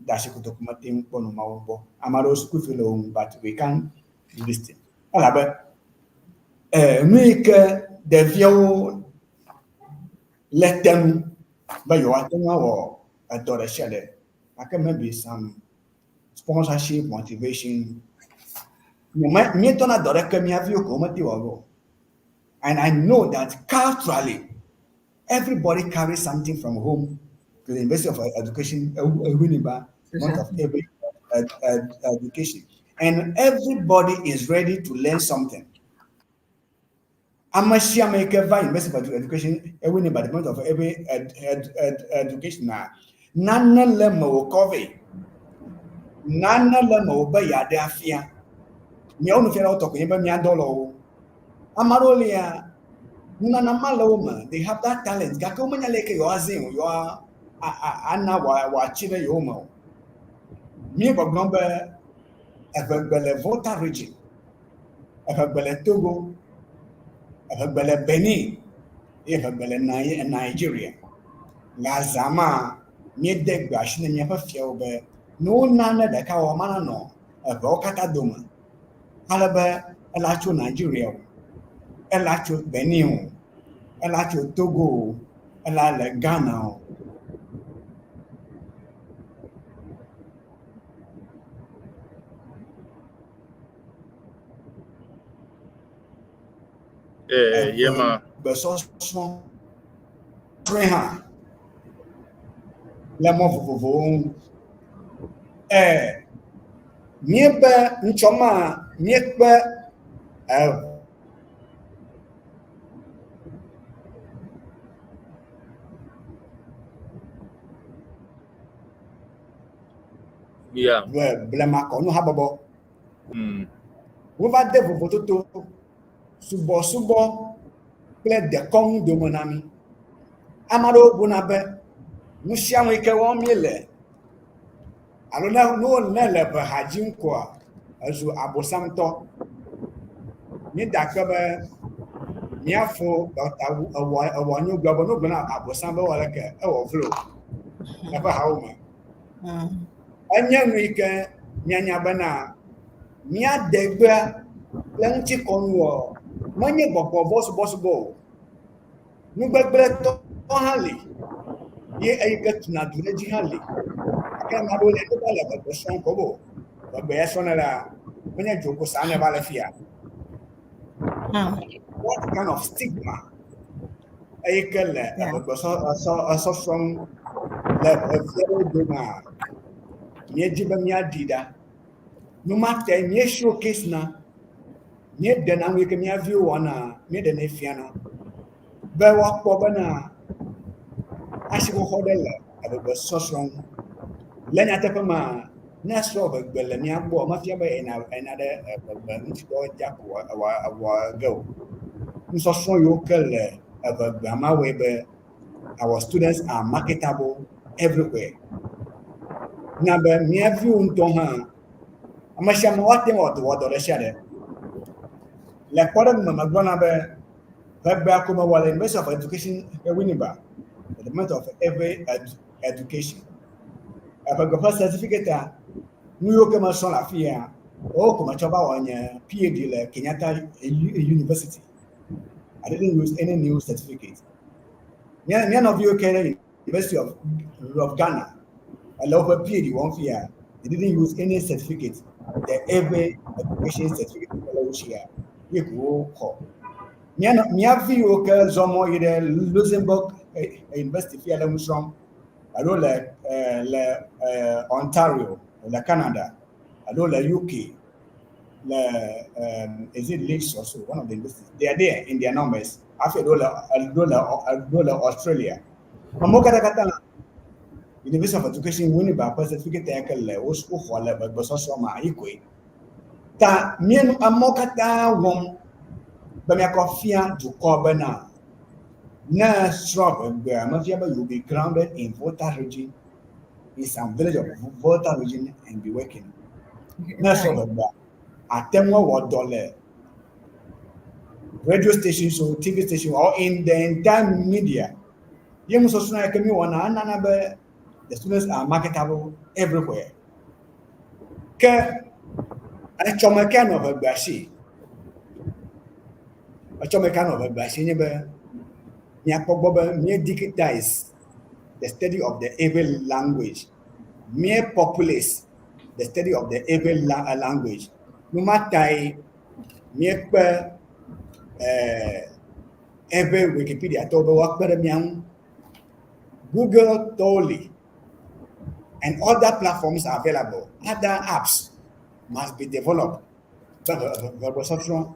da asi kotoku mete ŋu kpɔ nu mawo gbɔ. Ame aɖewo sukuvi le wo ŋu but we can't do this thing. Elabe nu yi ke ɖeviawo le te ŋu be yewoate ŋu awɔ edɔ ɖe sia ɖe gake maybe some sponsorship motivation míedɔna dɔ ɖeke mía viwo ko womete wɔ o. And I know that culturally, everybody carries something from home to the University of Education, Winneba, not of every education. And everybody is ready to learn something. Ame sia ame yi ke va University of Education, Winneba, Department of every education na nane le me wòkɔ vɛ. Nane le me wòbe yeaɖe afia. Miawo nufialawo tɔ koe nye be míadɔ le wo. Ame aɖewo lia, nunana ma le wo me. They have that talent gake womenya le ke yewoazãe o, yewoa ana wòatsi ɖe yewo me o. Míegbɔgblɔm be eʋegbe le Volta region, eʋegbe le Togo, eʋegbe le Benin eye eʋegbe le Nigeria. Le azã ma, míede gbe asi ne míaƒe fiawo be ne wona ne ɖekawɔwɔ ma nanɔ eʋewo katã dome ale be ela tso Nigeria o, ela tso Benin o, ela tso Togo o, ela le Ghana o. Yema. Gbesɔsrɔ̃ srɔ̃e hã le mɔ vovovowo ŋu. Míebe ŋutsɔ ma míekpe blemakɔnu habɔbɔ. Wova de vovototo subɔsubɔ kple dekɔnu dome na mí. Ame aɖewo buna be nu sia nu yi ke wɔm míele alo ne ne le ʋeha dzim koa, ezu abosamtɔ. Míeda akpe be míafo Dɔkta Ewɔnyo gblɔ be ne wogblɔ na abosam be ewɔ leke, ewɔ vlo le eƒe hawo me. Enye nu yi ke míanya bena mía degbea kple ŋutikɔnuwɔ menye gbɔgbɔ vɔ̃ subɔsubɔ o. Nugbegblẽtɔ hã li ye eyi ke tuna du ɖe edzi hã li. Gake ame aɖewo li wova le gbegbe srɔ̃m ko bo gbegbe ya srɔ̃ ne la menye dzoko sa ne va le fia. What kind of stigma eyi ke le gbegbe sɔsrɔ̃ ŋu le eviawo domea, míedzi be míaɖi ɖa. Nu ma tae mía showcase na, míeɖena nu yi ke mía viwo wɔna, míeɖenɛ fiana be woakpɔ bena asixɔxɔ ɖe le eŋegbesɔsrɔ̃ ŋu. Le nyateƒe mea, ne esrɔ̃ ŋegbe le mía gbɔ, mefia be eyina eyina ɖe eŋegbe ŋutidɔ dza ko ewɔ ewɔ ge o. Nusɔsrɔ̃ yiwo ke le eŋegbea ma wɔe be our students are marketable everywhere. Na be mía viwo ŋutɔ hã, ame sia ame woate ŋu awɔ dɔ ɖe sia ɖe. Le kpɔɖeŋu me megblɔna be ŋegbea ko mewɔ le University of Education Winneba, the Department of Ewe Education. Eŋegbe ƒe certificate nu yiwo ke mesrɔ̃ le afi ya, woawo ko metsɔ va wɔ nye PhD le Kenyatta University. I didn't use any new certificate. Mía nɔviwo ke ɖe University of Ghana, ele woƒe PhD wɔm fia, they didn't use any certificate. The Ewe education certificate le wo sia, ye ko woxɔ. Mía viwo ke zɔ mɔ yi ɖe Luxembourg University fia le nu srɔ̃m, alo le Ontario, le Canada, alo le UK, le is it Leeds or so, one of the universities. They are there in their numbers. Hafi ɖo le Australia. Amewo katã University of Education Winneba ƒe certificate ya ke le woxɔ le gbesɔsrɔ̃ ma yi koe. Ta míenu amewo katã wɔm be míakɔ fia dukɔ bena ne srɔ̃ ŋegbea mefia be you will be grounded in Volta Region, in some village of Volta Region and be working. Ne srɔ̃ ŋegbea, ate ŋu awɔ dɔ le radio stations or TV station or in the entire media. Ye nusɔsrɔ̃ yi ke mi wɔna enana be the students are marketable everywhere. Ke etsɔme ke anɔ ŋegbea si. Etsɔme ke anɔ ŋegbea si nye be míakpɔ gbɔ be mí digitize the study of the Ewe language. Mí populace the study of the Ewe language. Nu ma tae míekpe Ewe Wikipedia tɔwo be woakpe ɖe mía ŋu. Google tɔwo li and other platforms are available. Other apps must be developed. Be ŋegbesɔsrɔ̃,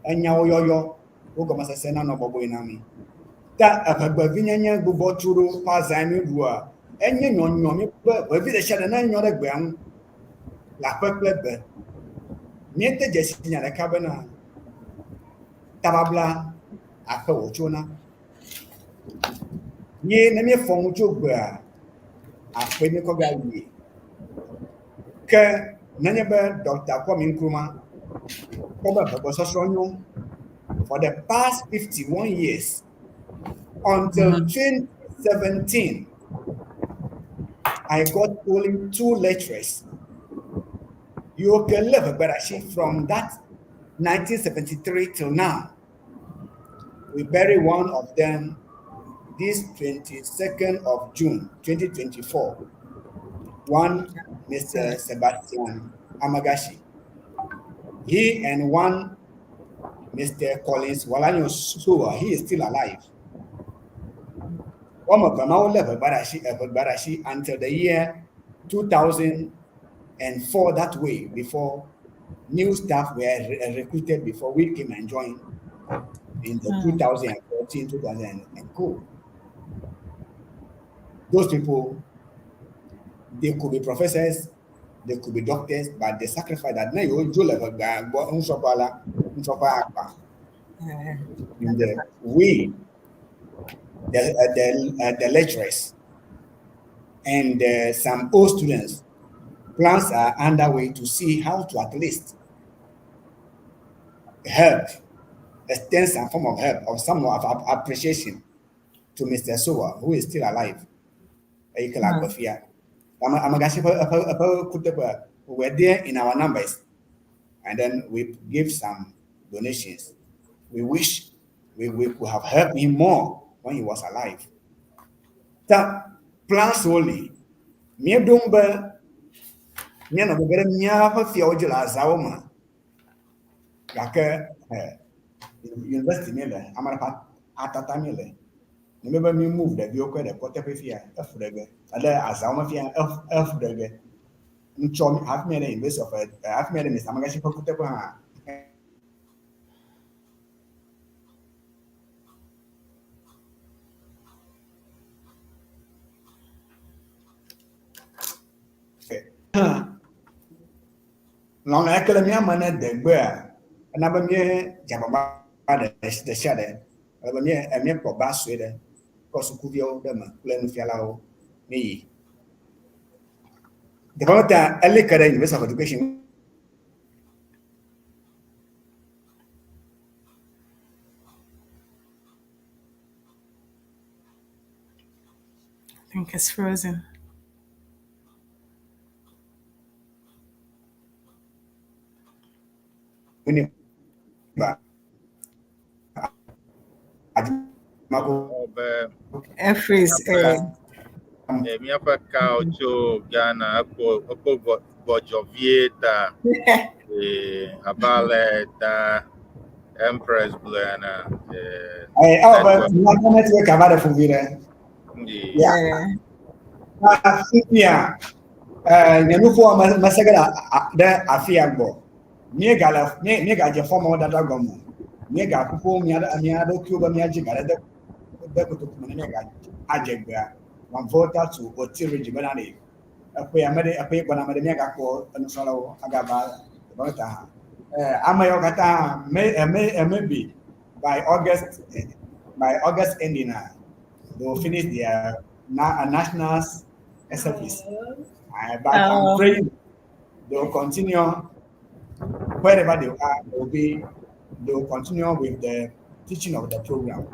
enyawo yɔyɔ, wo gɔmesese nanɔ bɔbɔe na mí. Ta eŋegbevinyenye gbugbɔ tu ɖo ƒe azã mi ɖua, enye nyɔnyɔ mi be ʋevi ɖe sia ɖe ne nyɔ ɖe gbea ŋu le aƒe kple gbe. Míede dzesi nya ɖeka bena tababla aƒe wòtsona. Ye ne míefɔ ŋu tso gbea, aƒe míekɔ ga yie. Ke nenye be Dr. Kwame Nkrumah kpɔ be ŋegbesɔsrɔ̃ nyo for the past 51 years until 2017, I got only two lecturers. You can live a from that 1973 till now. We bury one of them this 22nd of June 2024. One Mr. Sebastian Amagashi. He and one Mr. Collins Walanyo Suwa, he is still alive. One of them, Barashi until the year 2004 that way before new staff were recruited before we came and joined in the 2014, 2004. Those people, they could be professors, they could be doctors, but they sacrificed that. Now you and we, the lecturers, and some old students, plans are underway to see how to at least help, extend some form of help or some of appreciation to Mr. Sowa, who is still alive. We were there in our numbers, and then we give some donations. We wish we could have helped him more when he was alive. That plans only. Míeɖom be míanɔ gege ɖe míaƒe fiawo dzi le azãwo me gake university míele ame ɖe ƒe atata míele ne be mí move ɖeviwo kɔ ɖe kɔteƒe fia efu ɖe ge ale azãwo me fia efu ɖe ge. Ŋtsɔ hafi mía ɖe University of hafi mía ɖe Mr. Amagashi ƒe kuteƒe hã. Hã lɔlɔ̃ yake le mía me ne degbea ena be míedze agbagba ɖe ɖe sia ɖe ale be mía míekpɔ ba sue ɖe kɔ sukuviwo ɖe eme kple nufialawo míeyi. Development eli ke ɖe University of Education. I think it's frozen. Winneba. Ajumako. Be Efreeze. Míaƒe míaƒe kawo tso Ghana ekpo ekpo gbɔdzɔ vie ta abe ale ta Empress gblɔe ene. Ewɔ be míaƒe network ava ɖe fu vi ɖe. Yeah. Fifia, nye nuƒoa mese ge ɖe afia gbɔ. Míegale míegadze fɔmawo dada gɔme. Míegaƒoƒo mía mía ɖokuiwo be míadzi ga ɖe de de kotoku me ne míagadze gbea. From Volta to Oti region bena ɖe eƒea me ɖe eƒe gbɔna me ɖe míagakpɔ enusrɔ̃lawo agava Volta hã. Ame yawo katã may maybe by August ending, they will finish their national service. But I'm praying they will continue wherever they are, they will continue with the teaching of the program.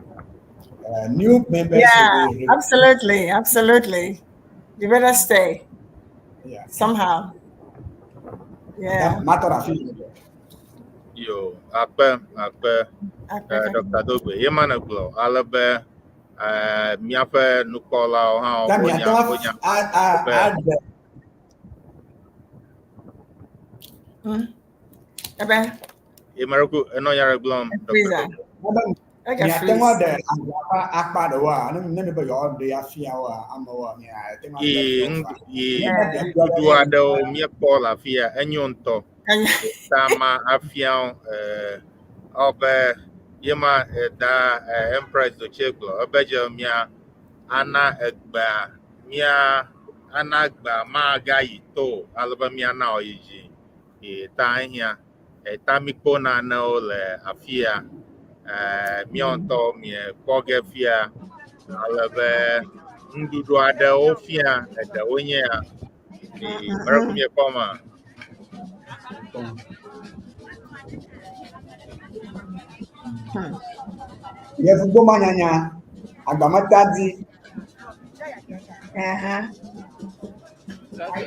New members Yeah, absolutely, absolutely. You better stay. Somehow. Yeah. Matter of Yo, akpe, akpe, Dr. Dogbe, ye ma ne gblɔ ale be míaƒe nukpɔlawo hã wonya wonya be. Ebe. Ye enɔ nya ɖe gblɔm. Dr. Miate ŋu aɖe agba ƒe akpa ɖewoa, ne mi be yewoaɖe afia woa, amewoa, miate ŋu aɖe. Yi nuɖuɖu aɖewo míekpɔ le afia, enyo ŋutɔ. Ta ma afia wo be ye ma da Empress Dotse gblɔ ebe dze mia ana egbea mia ana egbea magayi to ale be miana wòayi dzi. Ta ehiã. Ta mikpɔ nanewo le afia. Míawo ŋutɔ miekpɔ ge fia ale be nuɖuɖu aɖewo fia eɖewo nye ya. Meɖe miekpɔ ma. Yevugboma nyanya, agbametadi,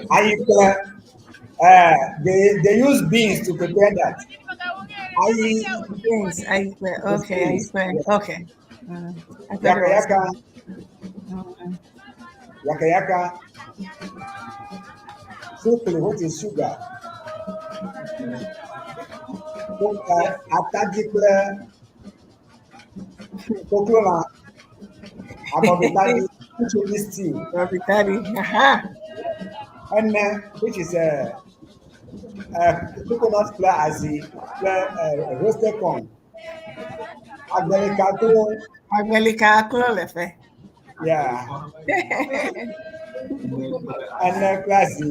ayikple. They use beans to prepare that. Ayi. Beans, ayikple. Okay, ayikple. Okay. I thought Yaka it was. Yaka. Yaka yaka. Sukli, which is sugar. Atadi kple koklola. Abɔbitadi, which is stew. Abɔbitadi. Aha. Ene, which is a coconut kple azi kple roasted corn. Agbelika klo. Agbelika klo le fe. Yeah. Ene kple azi.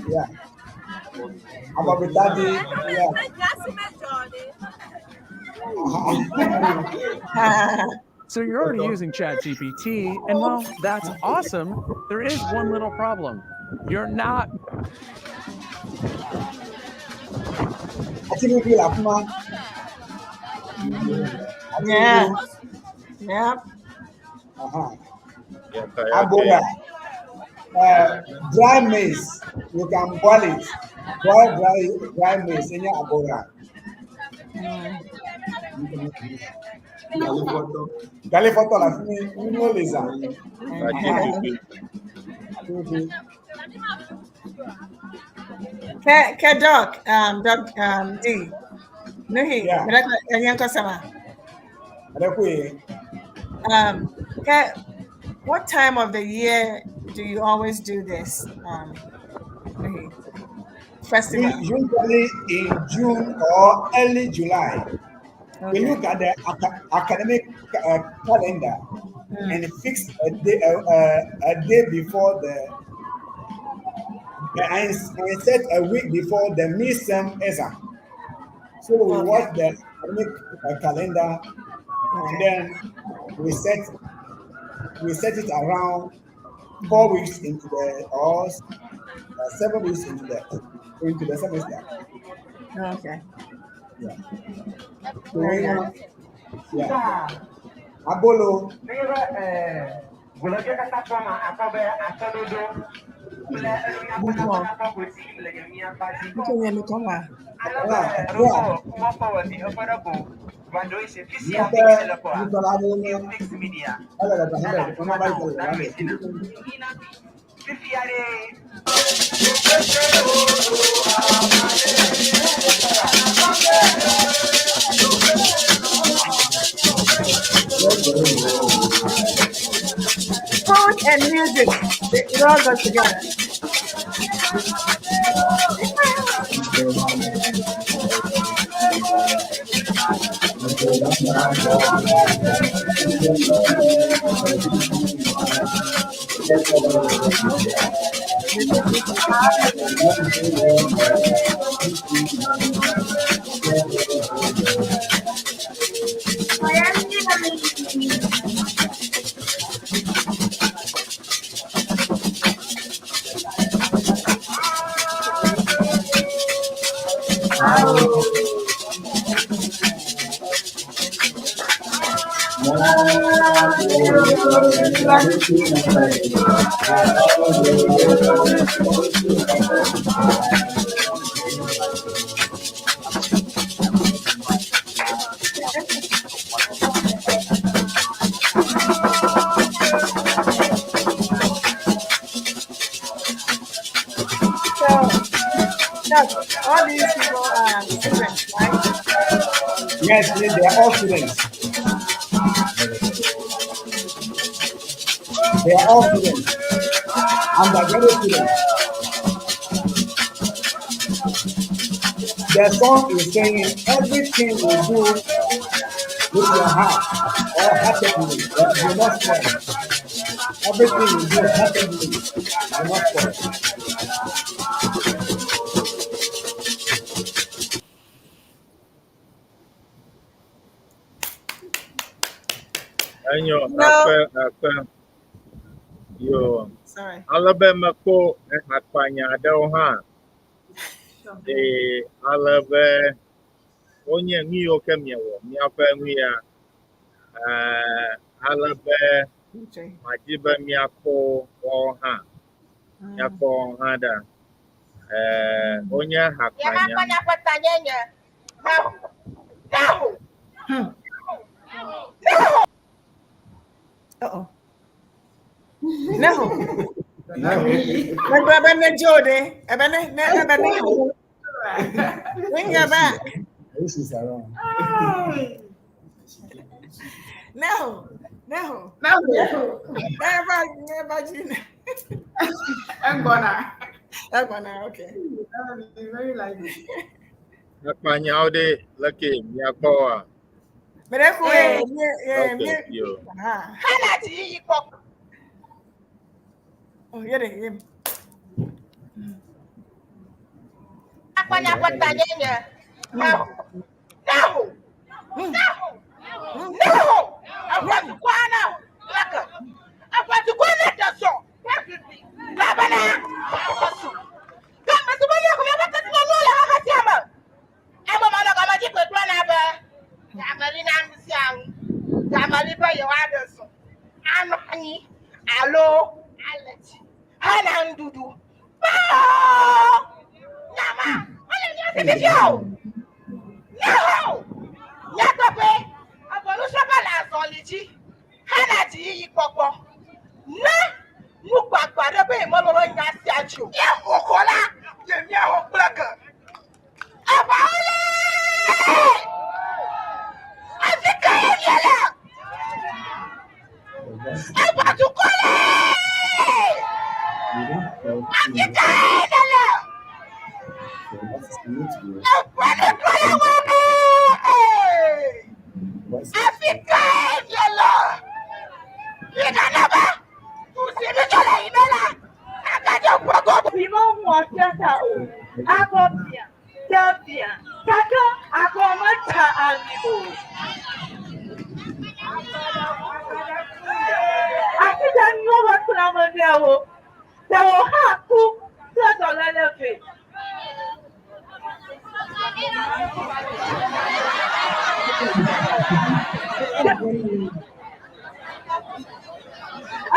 Yeah. Abɔbitadi. Yeah. So you're already using ChatGPT, and while that's awesome, there is one little problem. You're not Ati le afi ma. Abora. Dry maize, you can boil it. Boil dry maize, enye abora. Gali fɔtɔ le afi mi, nuwo le zã. Ati Ke Doc D. Nuhi, yeah. Sama. Ke, what time of the year do you always do this? Festival. Usually in June or early July. We Okay. look at the academic calendar and fix a day, a day before the and set a week before the mid-sem exam. So we Okay. watch the academic calendar and Okay. then we set we set it around 4 weeks into the or 7 weeks into the semester. Okay. Yeah. So Very we nice. want, yeah. Abolo. Before. Okay, look on. Yeah, yeah. Food and music, it all goes together. So, Doc, all these people are students, right? Yes, they are all students. They are all students. Undergraduate students. The song is saying everything you do with your heart or heartedly will not spoil. Everything you do heartedly will not spoil. Enyo, No. akpe, akpe. Yo. Sorry. Ale be mekpɔ ehakpanya aɖewo hã. Eye ale be wonye nu yiwo ke miewɔ miaƒe nu ya. Ale be Okay. madzi be miakpɔ woawo hã. Miakpɔ woawo hã ɖa. Wonye hakpanya. Uh-oh. No. Ebe ne Jode. Ebe ne ne ebe ne. Bring her back. This is around. No. No. No. Never, never, Gina. I'm gonna. I'm gonna, okay. Very lively. Hakpanyawo ɖe leke miakpɔ woa? But if we, yeah, Okay, yo. yeah. Oh, yeah, yeah.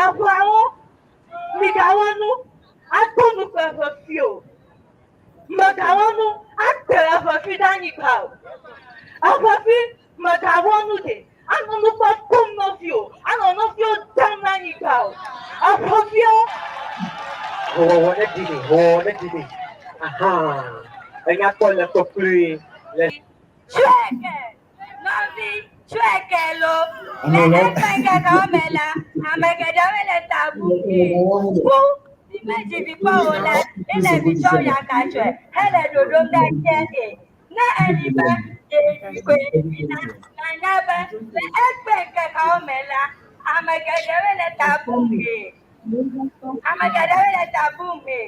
Eʋuawo, migawɔ nu ado nu ƒe ʋevi o. Mègawɔ nu ate eʋevi ɖe anyigba o. Eʋevi mègawɔ nu ɖe anɔ nu kpɔ kom nɔviwò, anɔ nɔviwò dam ɖe anyigba o. Eʋeviwo. Howɔwɔ ne ɖi mi, howɔwɔ ne ɖi mi. Ahan, enya kpɔ le kpɔkplɔe le. Tsɔe ke, nɔvi, tsɔe ke lo. Le eƒe ŋkekewo me la, ame geɖewo le ta bum ɖi. Ku si medzi vi kpɔ o la, ele vi tsɔm yakatsyɔe hele ɖoɖom ɖe tse e. Ne eli be ɖevi koe vi la, nànya be le egbe ŋkekewo me la, ame geɖewo le ta bum ɖi. Ame geɖewo le ta bum ɖi.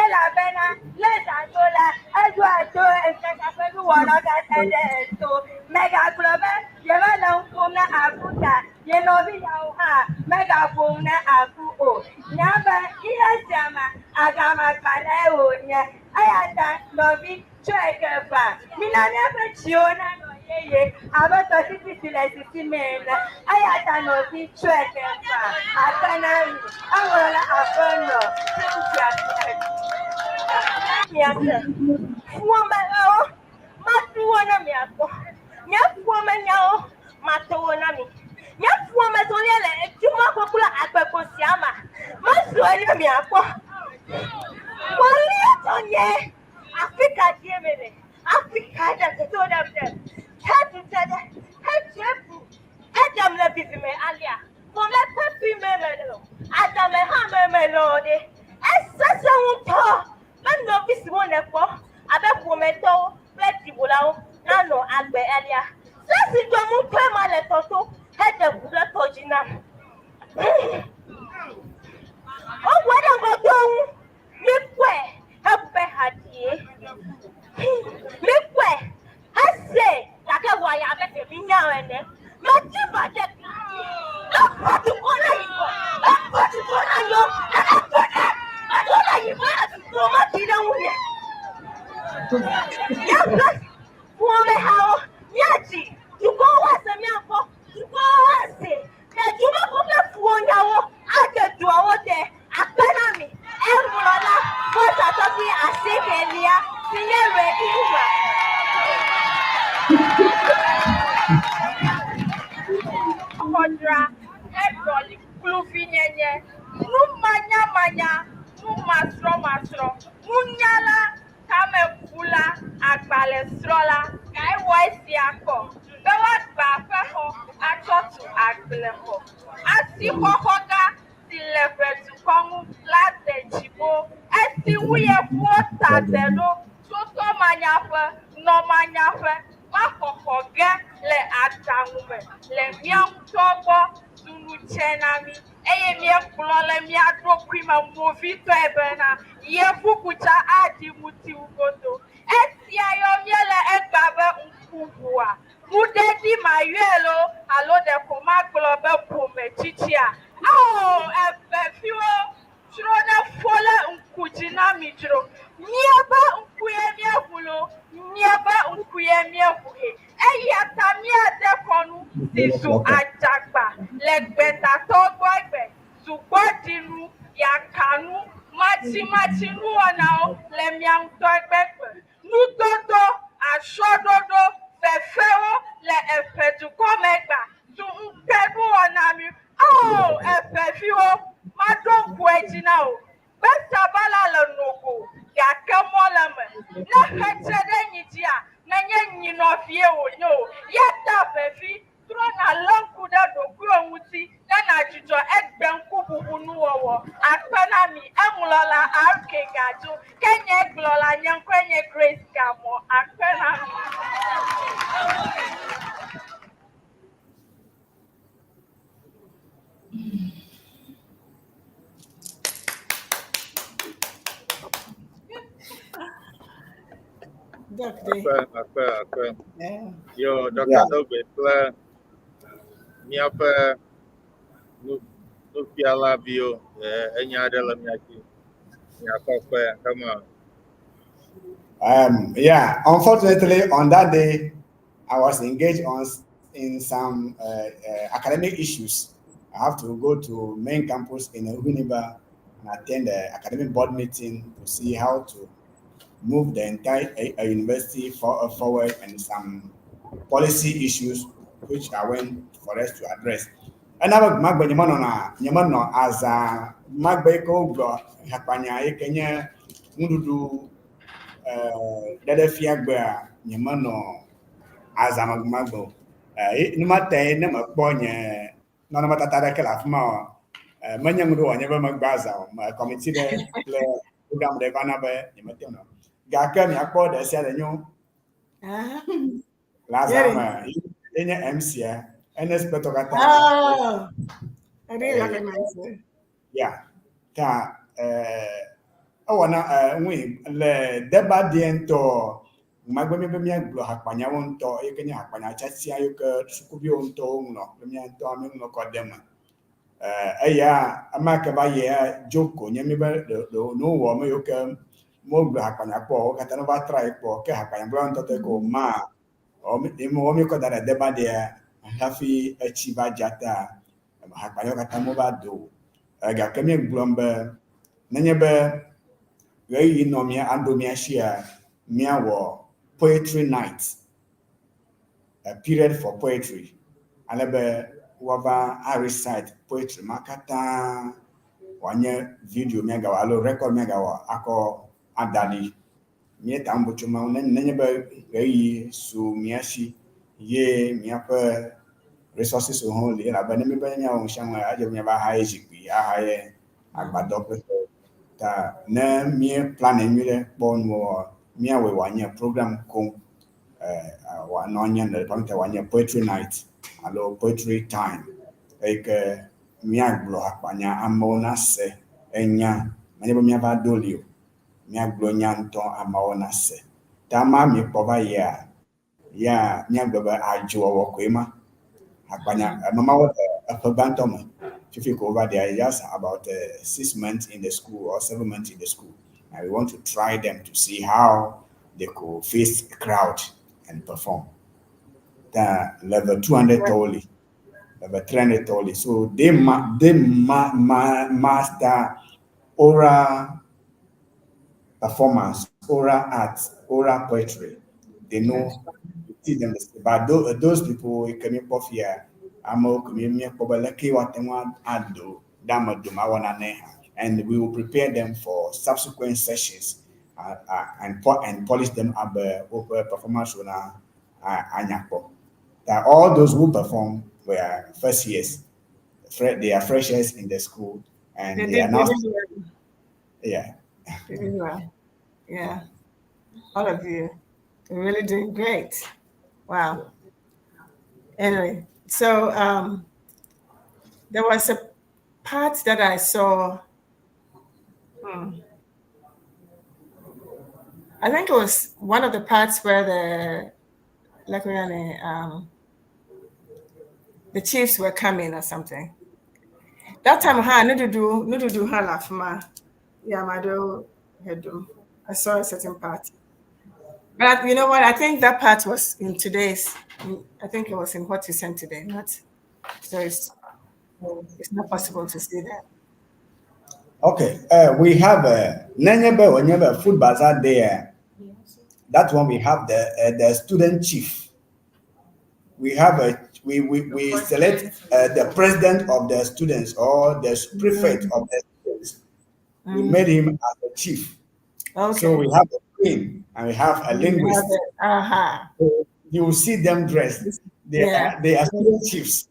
Elabena ne zã do la, eɖoa to ŋkeke ƒe nuwɔnawo katã ɖe eto. Mègagblɔ be yemele nu ƒom na aku ta ye nɔvinyewo hã megaƒo nu na aku o. Nya be xixe sia me agamagbalẽe wònye. Eya ta nɔvi, tsɔe ke faa. Mina míaƒe dziwo nanɔ yeye abe tɔsisi si le sisim ene. Eya ta nɔvi, tsɔe ke faa. Akpe na mi. Eŋlɔla Aƒenɔ Cynthia Miase. Ƒomehawo, matu wo ne miakpɔ. Nye ƒomenyawo, mato wo na mi. Nye ƒometɔlia le edumɔkpɔ kple agbekpo sia me, mazɔe ne miakpɔ. Kpɔlietɔ nye Afrika die mele. Afrika ɖe toto ɖem ɖe. Hedu te ɖe. Hedze bu. Eɖem le vivime alea. Vɔ le pepi me mele o. Adame hã me mele o ɖe. Esesẽ ŋutɔ be nɔvi siwo nèkpɔ abe ƒometɔwo kple dziwòlawo nanɔ agbe alea. Se si dzɔ ŋutɔe ma le tɔ to heɖe ʋu ɖe tɔ dzi nam. Wowɔe ɖe ŋgɔdoa ŋu. Míkpɔe hebu hadie. Míkpɔe hesee gake wɔ ya abe ɖe mínya o ene. Medi va ɖe Ekpɔ dukɔ na yibɔ. Ekpɔ dukɔ na yɔ. Ekpɔ ɖe ekpɔ na yibɔ dukɔ ma ɖi ɖe ŋunye. Míaƒe ƒomehawo míadzi dukɔwo ase mía ŋkɔ. Dukɔwo ase Le dzumeƒu kple fuwonyawo ade duawo te akpe na mi. Eŋlɔ na Mɔzatɔgbi asiekelia si nye Rehoboam. Xɔdra heɖɔli kluvinyenye, numanyamanya, numasrɔ̃masrɔ̃, nunyala, Tamebula, agbalẽsrɔ̃la kae wɔ esia kpɔ be woagbã aƒexɔ atsɔ tu agblexɔ? Asixɔxɔga si le ʋedukɔ ŋu la de dzi boo. Esi ŋu yevuwo ta de ɖo tso tɔmanyaƒe, nɔmanyaƒe va xɔxɔ ge le aɖaŋu me le mía ŋutɔ gbɔ zu nu tsɛ na mí. Eye míegblɔ le mía ɖokui me movitɔe bena, Yevu kutsa aɖi ŋutiwu godo. Esia yɔ míele egbea be ŋkuʋua. Nuɖeɖi mayɔe loo alo ɖeko magblɔ be bometsitsia? Ao, eveviwo dzro ne fo le ŋku dzi na mi dzro. Míebe ŋkue míeʋu loo, míebe ŋkue míeʋu he. Eya ta míade kɔnu si zu adzagba le gbetatɔwo gbɔ egbe, sugbɔɖinu, yakanu, matsimatsi nuwɔnawo le mia ŋutɔ egbegbe, nudodo, atsyɔ̃ɖoɖo, fefewo le eƒe dukɔ me egbea zu ŋukpe nuwɔna mi. Ao, eƒeviwo, maɖo ŋku edzi na wò. Be sabala le nogo, gake mɔ le eme. Ne xe tse ɖe nyi dzia, menye nyinɔvie wònye o. Ya ta vevi, trɔ nàlé ŋku ɖe ɖokuiwò ŋuti ne nàdzudzɔ egbe ŋkuʋuʋu nuwɔwɔ. Akpe na mi. Eŋlɔla, RK Gadzo. Ke nye gblɔla, nye ŋkɔe nye Grace Gamɔ. Akpe na mi. Akpe, akpe, akpe. Yo, Dr. Dogbe kple míaƒe nufiala viwo, enya aɖe le mía si. Miakɔ kpe, come on. Yeah, unfortunately, on that day, I was engaged on in some academic issues. I have to go to main campus in Winneba and attend the academic board meeting to see how to move the entire university forward and some policy issues which I went for us to address. Ena be magbe nyemenɔna nyemenɔ azã magbe yi ke wogblɔ hakpanya yi ke nye nuɖuɖu ɖeɖefia gbea nyemenɔ azã me magbe o. Numa tae ne mekpɔ nye nɔnɔmetata ɖeke le afi ma o, menye nu ɖe wòanye be megbe azã o. Me committee ɖe kple program ɖe va na be nyemete ŋu nɔ. Gake miakpɔ ɖe sia ɖe nyo le azã me ye nye MC-a, NSP tɔ katã. Oh, I didn't recognize it. Yeah. Ta ewɔ na ŋui le deba deɛ ŋutɔ magbe mi be míagblɔ hakpanyawo ŋutɔ yi ke nye hakpanya tiatia yi ke sukuviwo ŋutɔ woŋlɔ kple mía ŋutɔ míeŋlɔ kɔ de eme. Eya ema ke va yia joke ko nye mi be ɖe ne wowɔ ame yiwo ke mogblɔ hakpanya kpɔ o, wo katã ne va try kpɔ ke hakpanya gblɔ ŋutɔ tɔ ko ma wɔ mi kɔ da ɖe deba dea hafi etsi va dza ta hakpanyawo katã mova do o. Gake míegblɔm be nenye be ɣeyiɣi nɔ mía aɖo mía sia míawɔ poetry night, a period for poetry, ale be woava a recite poetry ma katã wòanye video míagawɔ alo record míagawɔ akɔ ada ɖi. Míeta nu tso ma ŋu nenye be ɣeyiɣi su mía si ye míaƒe resources hã li elabe ne míbe míawɔ nu sia nu edze be míava haye zikpui, ahaye agbadɔ kple tɔwo. Ta ne mí plan nyuie ɖe kpɔ nuwɔwɔ, míawɔe wòanye program koŋ wòanɔ anyi le department wòanye poetry night alo poetry time eyi ke míagblɔ hakpanya amewo nase enya menye be míava do li o. Míagblɔ nya ŋutɔ ameawo nase. Ta ma míekpɔ va yia, ya míagblɔ be adzowɔwɔ koe ma. Hakpanya mamawo le eƒe gbãtɔ me. Fifi ko wova they are just about 6 months in the school or 7 months in the school. And we want to try them to see how they could face a crowd and perform. The level 200 totally, level 300 totally. So they ma master oral performance, oral art, oral poetry. They know, you teach them. But those people, can you here, amewo ke míekpɔ be leke woate ŋu ado ɖe ame dome awɔ nane hã. And we will prepare them for subsequent sessions and polish them up woƒe performance wo na anya kpɔ. That all those who perform were first years. They are freshers in the school and They they did, are now they did well. Yeah. They did well. Yeah. All of you. You're really doing great. Wow. Anyway, so there was a part that I saw. I think it was one of the parts where the like the chiefs were coming or something. That time, ha, nududu, nududu ha lafma. Yeah, mado hedu. I saw a certain part. But you know what? I think that part was in today's. I think it was in what you sent today. Not so it's not possible to see that. Okay, we have a nenye be wònye food bazaar there. That one we have the student chief. We have a we select the president of the students or the prefect of the students. We made him as a chief. Okay. So we have a queen and we have a linguist. Uh-huh. So you will see them dressed. They are they are still chiefs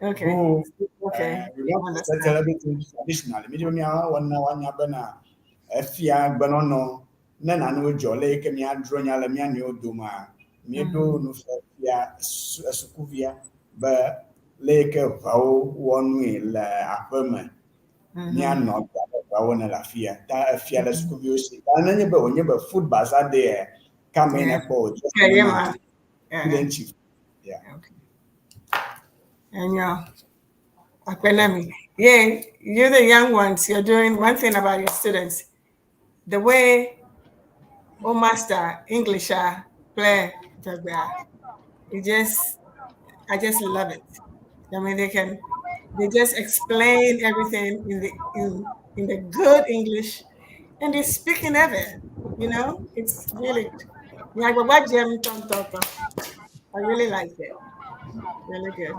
Okay. who Okay. we want to settle everything traditionally. Mi mi awo na wa nya bena efia gbenɔnɔ ne nanewo dzɔ le yi ke míadrɔ nya le mía nɔewo domea, míeɖo nufiafia sukuvia be le yi ke ʋeawo wɔ nui le aƒe me míanɔ agbe abe ʋeawo ene le afia. Ta efia le sukuviwo si. Ta nenye be wònye be food bazaar day kame nekpɔ wò Okay, yeah, ma. Yeah. student chief. Yeah. And Akwenami. Yeah, you're the young ones. You're doing one thing about your students. The way oh master English play it just I just love it. I mean they just explain everything in the in the good English and they're speaking of it. You know, it's really like what Jim I really like it. Really good.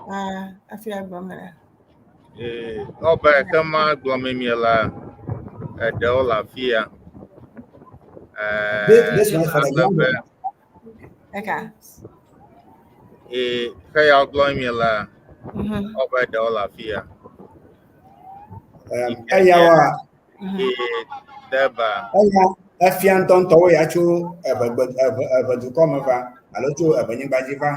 I feel like I'm gonna Ee, ɔbe kema gblɔm mi la eɖewo le afia. This one is for the Ale young be ones. Okay. ee xeya gblɔm mi la ɔbe ɖewo le afia. Eya wa Ee deba eya efia ŋutɔŋutɔwo ya tso eʋegbe eʋe eʋedukɔ me va alo tso eʋenyigba dzi va.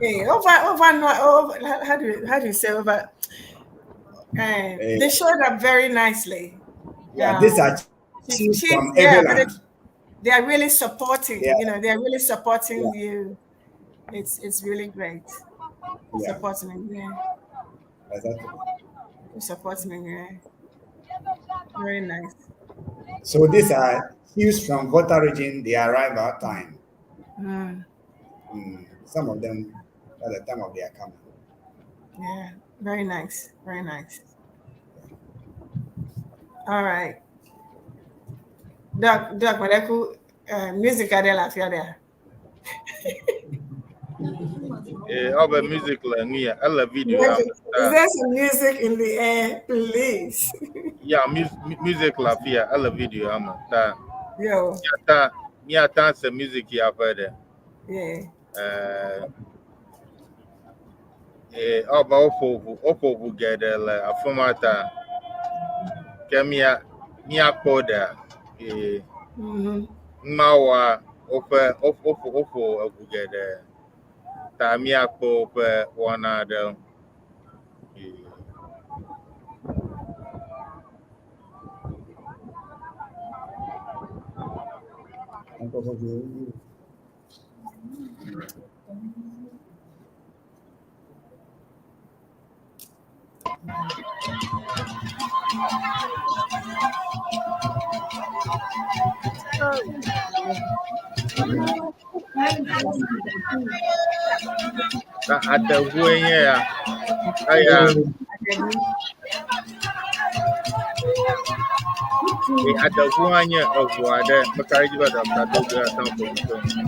Hey, over, over, no, over. How do you say over? They showed up very nicely. Yeah, these are chiefs Chiefs, from yeah, but Eveland. they are really supporting. Yeah. You know, they are really supporting you. It's really great. Yeah. Supporting me, yeah. Exactly. Supporting me, yeah. Very nice. So these are chiefs from Volta region. They arrive at time. Some of them at the time of their coming. Yeah, very nice. Very nice. All right. Doc, Doc, Madeku, music adela afia there. ee ɔbe music le nu ya ele video ya Music. me Is ta there some music in the air, please? ya music le afia ele video ya me ta Yo, míata míata se music ya ƒe ɖe. yeah. Ee ɔbe woƒo ʋu woƒo ʋu geɖe le afi ma ta ke mía míakpɔ ɖea ee mawoa woƒe woƒo woƒo eʋu geɖe ta míakpɔ woƒe wɔna aɖewo. Ee. Ta adeʋue nye ya eya ee adeʋu hã nye eʋu aɖe meka ɖe edzi be ɖɔkta do ate ŋu aƒo nu tso eŋu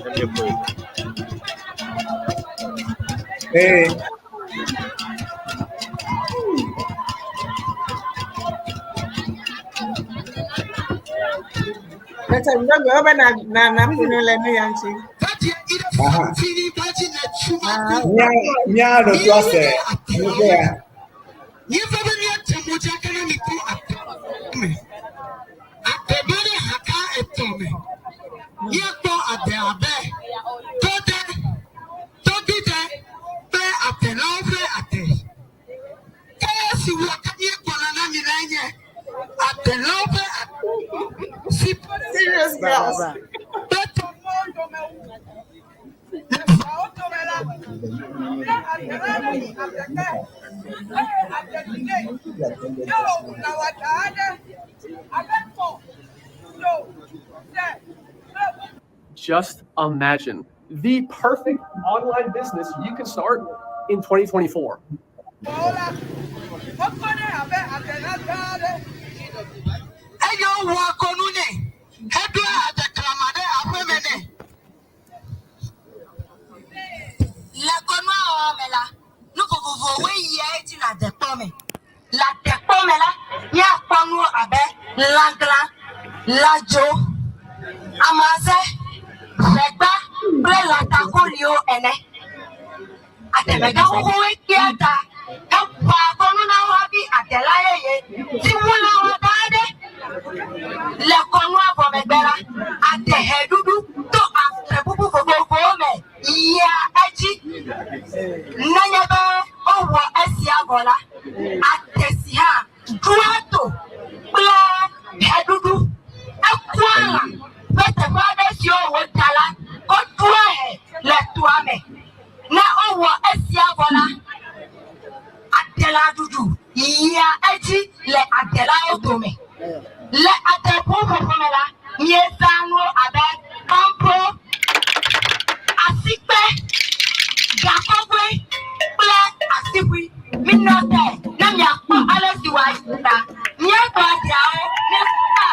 ne míeƒoe. Ee, Better we don't go over na na na punu le no yanchi. aha. Ah, Mía mía ɖo to ase nu ke ya. Serious girls. Just imagine the perfect online business you can start in 2024. Le kɔnua wɔwɔ me la, nu vovovowo Luʋɔwoe yia edzi le adekpɔ me. Le adekpɔ me la, míakpɔ nuwo abe lãglã, lãdzo, amaze, ʋegba kple lãtakoliwo ene. Ademegã xoxowoe kpea ta heƒoa kɔnu na wo hafi adela yeye si wu lã wɔadã aɖe. Le kɔnua vɔ megbe la, adeheɖuɖu to aŋutrɔbubu vovovowo me yia edzi. Nenye be wowɔ esia vɔ la, ade si hã ɖoa to kple ʋeɖuɖu. Ekua lã ƒe teƒe aɖe siwo wòda la woɖoa hɛ le toa me. Ne wowɔ esia vɔ la, adelaɖuɖu yia edzi le adelawo dome. Le adeƒuƒoƒo me la, míezãa nuwo abe pampo, asikpe, gakɔgoe kple asiʋui. Minɔ te ne miakpɔ ale si wòayi ta. Míegbɔ adeawo míekpɔa.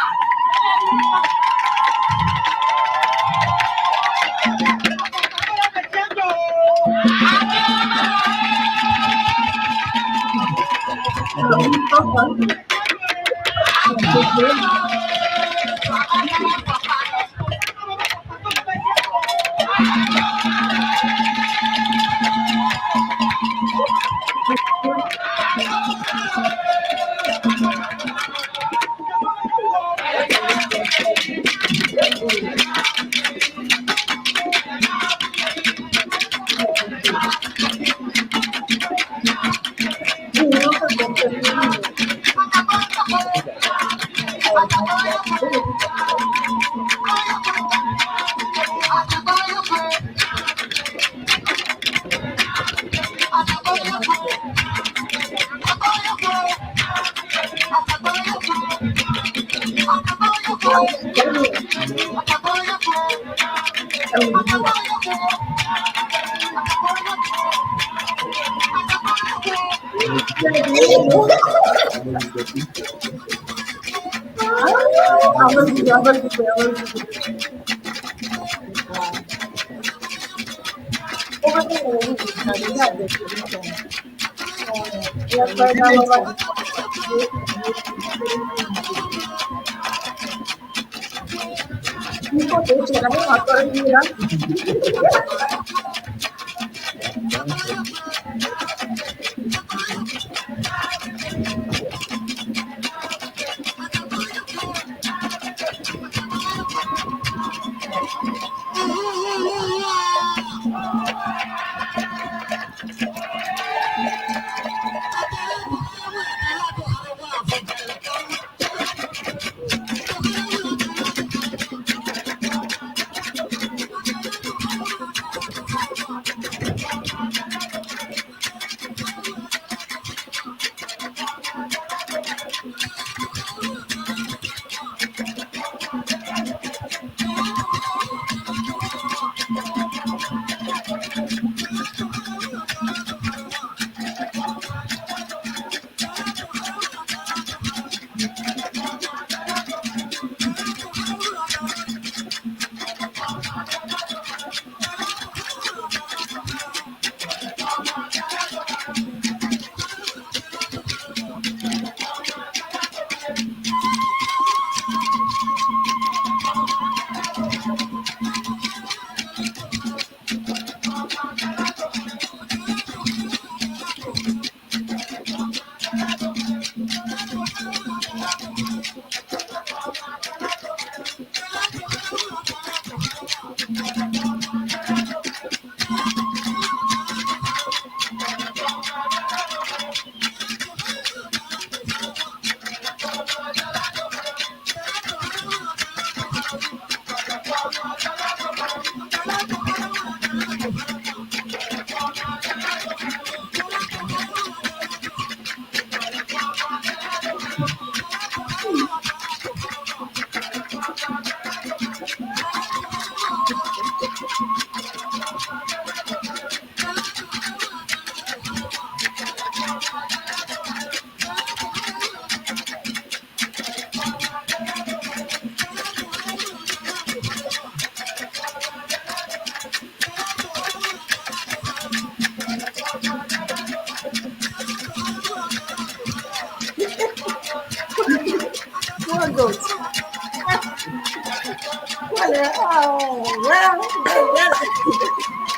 Oh, well, well.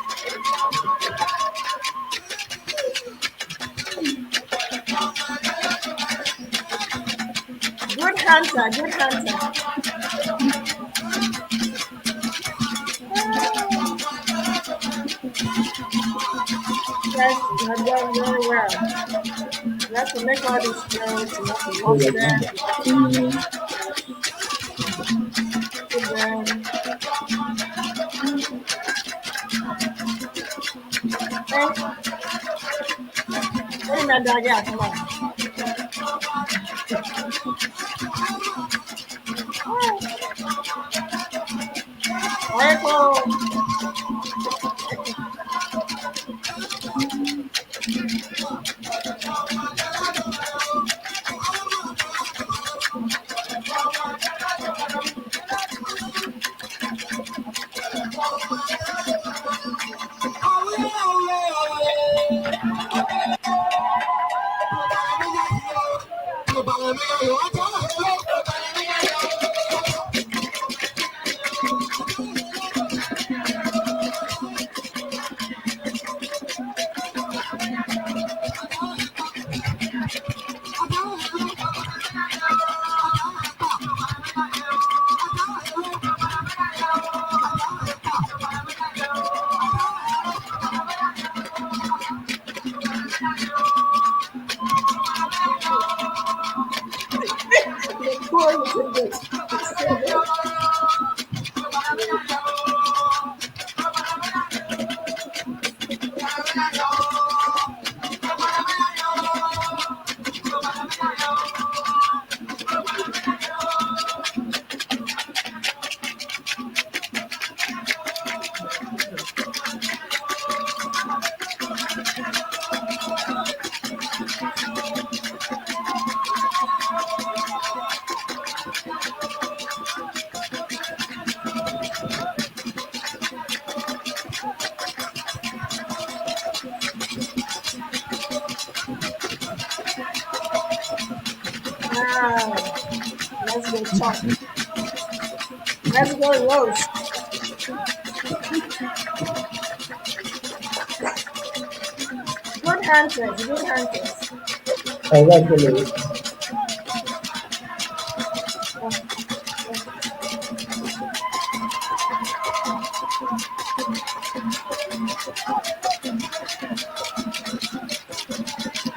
Good hunter, good hunter. Yes, you have done very well. You have to make all these clothes, you have to wash them, you have to put them. Hey, hey, Nadaga, come on. Hey, The poor little bit. Wow. Let's go chop. Let's go roast. Good hunters, good hunters. Congratulations.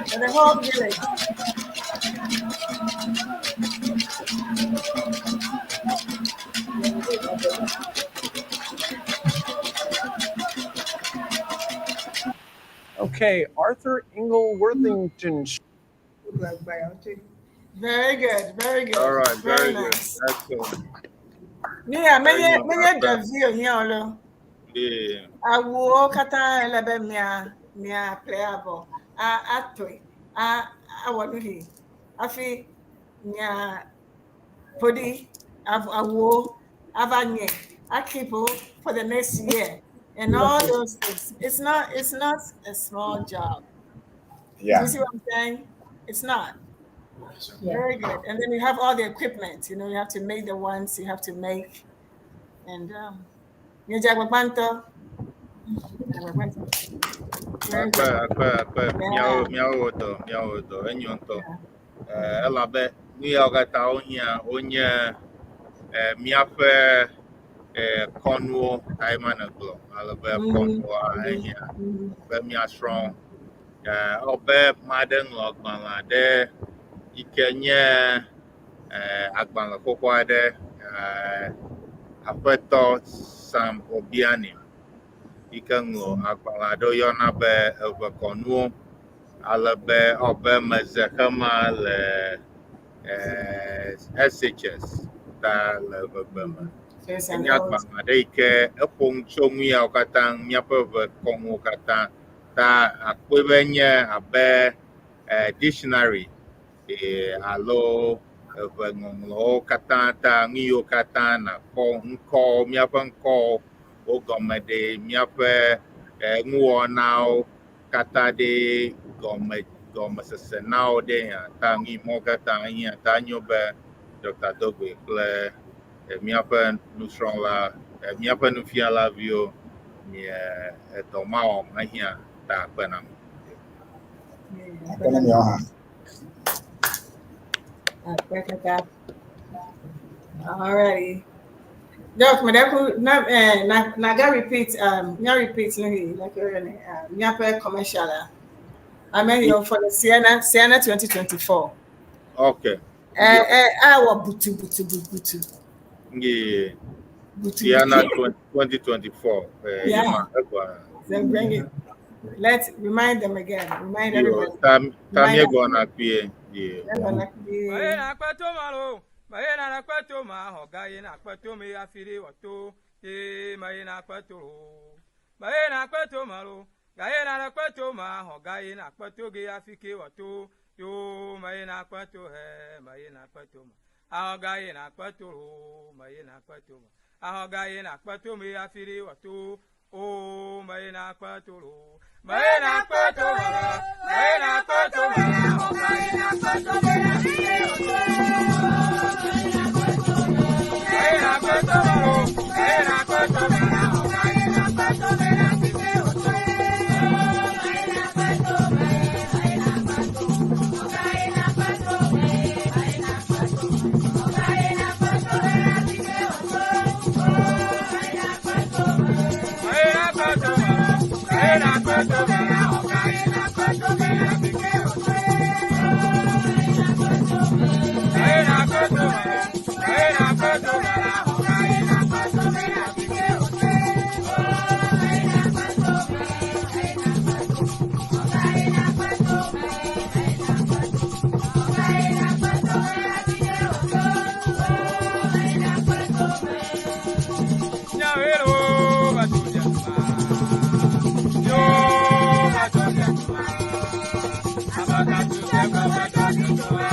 For the whole village. Okay, Arthur Engel Worthington. Very good, very good. All right, very good. nice. Excellent. Yeah, Very many good. many Davi onyolo. Yeah. Awuo kata elebe mia mia playable. A atwe. A awanuhi. Afi nya podi awuo avanye. Akipo for the next year. And all those things. It's not a small job. Yeah. You see what I'm saying? It's not. Yeah. Very good. And then you have all the equipment. You know, you have to make the ones you have to make. And Very Akpe, good. akpe, akpe. Yeah. Míawo, míawo dɔ, míawo dɔ. Enyo ŋutɔ. Eh, elabe nu yawo katã wohiã wonye eh, míaƒe eh, kɔnuwo tae ma negblɔ ale be kɔnua ehiã be míasrɔ̃. Eh, ewɔ be ame aɖe ŋlɔ agbalẽ aɖe yi ke nye eh, agbalẽ xoxo aɖe eh, Aƒetɔ Sam Obiani yi ke ŋlɔ agbalẽ aɖe woyɔna be eʋekɔnuwo ale be ewɔ be meze xema le eh, SHS ta le ʋegbe me. So it's an Enye old. agbalẽ aɖe yi ke eƒo nu tso nu yawo katã ŋu, míaƒe ʋekɔnuwo katã ta akpɔe be nye abe eh, dictionary eh, alo eʋeŋɔŋlɔwo katã ta nu yiwo katã nakpɔ ŋkɔwo, míaƒe ŋkɔwo wo gɔme ɖe míaƒe eh, nuwɔnawo katã ɖe gɔme gɔmesese na wo ɖe hã ta nu yi mɔwo katã hiã ta nyo be Dr. Dogbe kple Míaƒe nusrɔ̃la, míaƒe nufiala viwo mie edɔ ma wɔm ehiã ta akpe na mi. Akpe na miawo hã. Akpe kaka. Alrighty. Doc, medeku na eh na na ga repeat nya repeat no hi like míaƒe commercial a. I mean you for the Siena 2024. Okay. Awɔ butu butu butu butu. Yeah. Butu Siena butu. 2024. Yeah. Yema, egwa. Then bring it. Let's remind them again. Remind Yo, everybody. tam tam Remind ye gona pie. Yeah. Everyone. Maye na akpɛto ma lo, maye na akpɛto ma ɔga ye na akpɛto mi afiri wɔto, ee maye na akpɛto lo. Maye na akpɛto ma lo, gaye na akpɛto ma ɔga ye na akpɛto ge afike wɔto, yo maye na akpɛto hɛ, maye na akpɛto ma. Ɔga ye na akpɛto lo, maye na akpɛto ma. Ɔga ye na akpɛto mi afiri wɔto, o maye na akpɛto lo. Maye na akpɛto ma la, maye na akpɛto ma, ɔga ye na akpɛto mi afiri wɔto. Maye na akpɛto ma lo, maye na akpɛto ma, ɔga ye na akpɛto mi afiri wɔto. Maye na akpɛto ma lo, maye na akpɛto ma, ɔga ye na akpɛto mi afiri wɔto. Maye na akpɛto ma lo, maye na akpɛto ma, ɔga ye na akpɛto mi afiri wɔto. Nyawero batoja ma, yo batoja ma, abaka tu seko batoja ma,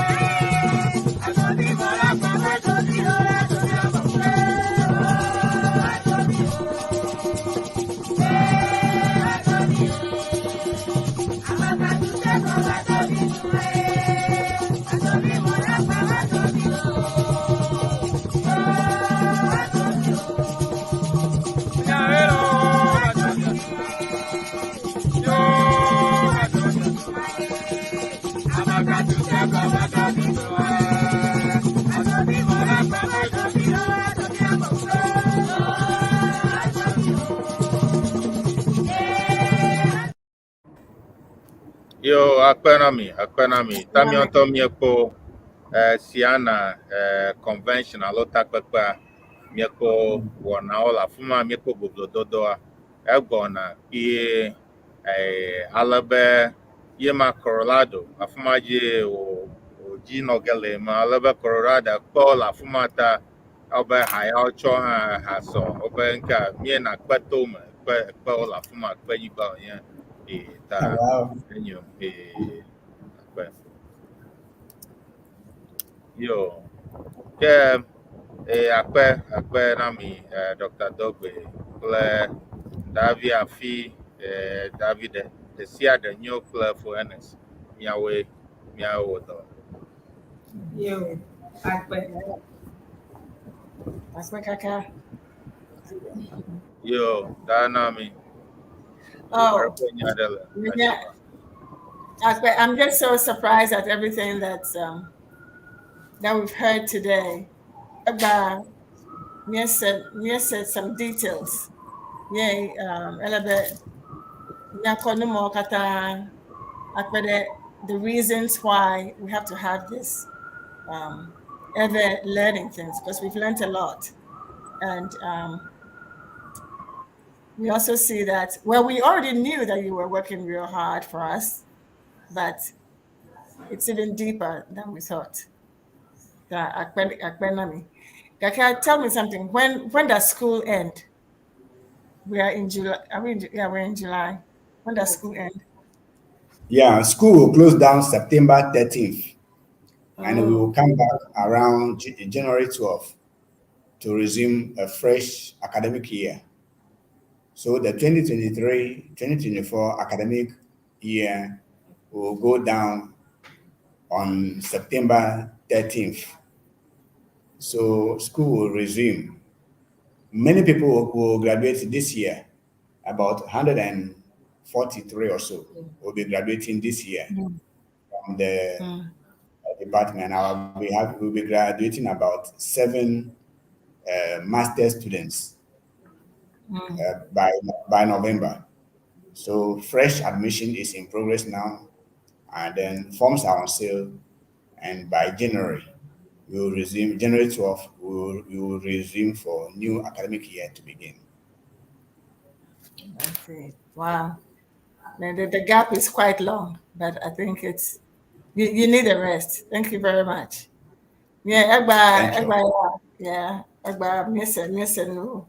atobi mola kwa batoji lola toja ma. Nyawero batoja ma, yo batoja ma, abaka tu seko batoja ma, atobi mola kwa batoji lola toja ma. Yo, akpe na mi, akpe na mi. Ta miɔntɔ miekpo Siena convention alo takpekpea miekpo wɔnawo le afi ma miekpo boblododoa egbɔna kpuie ale be ye ma Colorado afi ma dzi wò wòdzi nɔ ge le ma ale be Colorado kpɔ le afi ma ta wobe ha ya wotsɔ hã ha sɔ wobe ŋka miena kpe to me kpe kpewo le afi ma kpe nyigba wònye ta Wow. enyo akpe. Yo, ke akpe akpe na mi Dr. Dogbe kple Davi Afi Davi ɖe ɖe sia ɖe nyo kple Foenes miawoe miawoe wɔ dɔ. Yo, akpe. Akpe kaka. Yo, da na mi. Oh, Akpe nya ɖe le yeah. Akpe, I'm just so surprised at everything that we've heard today. About yes, said some details. Yeah, elebe nyakɔ no mo kata akpɛ the reasons why we have to have this ever learning things because we've learned a lot, and we also see that, well, we already knew that you were working real hard for us, but it's even deeper than we thought. That akpe na mi. Kaka, tell me something. When does school end? We are in July. Are we in, yeah, we're in July. When does school end? Yeah, school will close down September 13th, and we will come back around January 12th to resume a fresh academic year. So the 2023-2024 academic year will go down on September 13th. So school will resume. Many people will graduate this year, about 143 or so will be graduating this year from the department. We'll be graduating about 7 master students by November. So fresh admission is in progress now, and then forms are on sale. And by January, we will resume. January 12th, we will resume for new academic year to begin. I see. Wow. Now, the gap is quite long, but I think it's you need a rest. Thank you very much. Yeah, Egba, Thank you. Egba, yeah, Egba, Miss, Miss, no.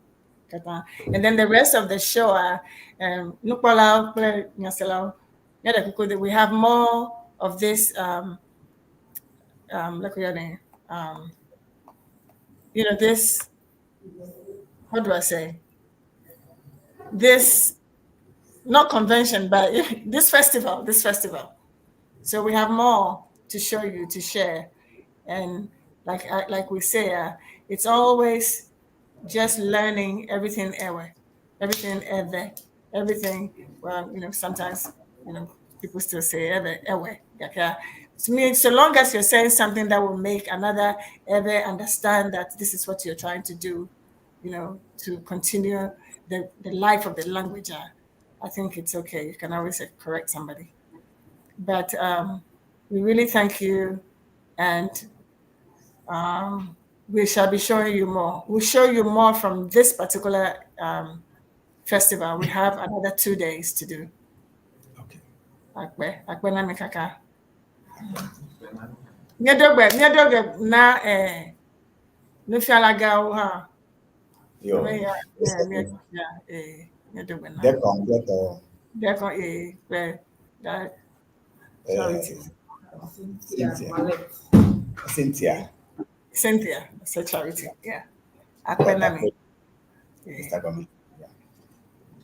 And then the rest of the show, Nukpala, Nyasela, we have more of this. Look at your name. This. What do I say? This not convention, but this festival, this festival. So we have more to show you, to share. And like we say, it's always just learning everything ever, everything ever, everything. Well, sometimes, people still say ever, ever. Okay. To me, so long as you're saying something that will make another ever understand that this is what you're trying to do, to continue the life of the language, I think it's okay. You can always correct somebody. But we really thank you, and we shall be showing you more. We'll show you more from this particular festival. We have another 2 days to do. Okay. Akpe, akpe na mi kaka. Miedogbe, miedogbe na nufialagawo hã. Yo. Yeah, miedogbe na. Dekon, Deto, Dekon that charity. Cynthia. Cynthia. Cynthia, it's a charity. Yeah. Akpe na mi. Mr. Gomi.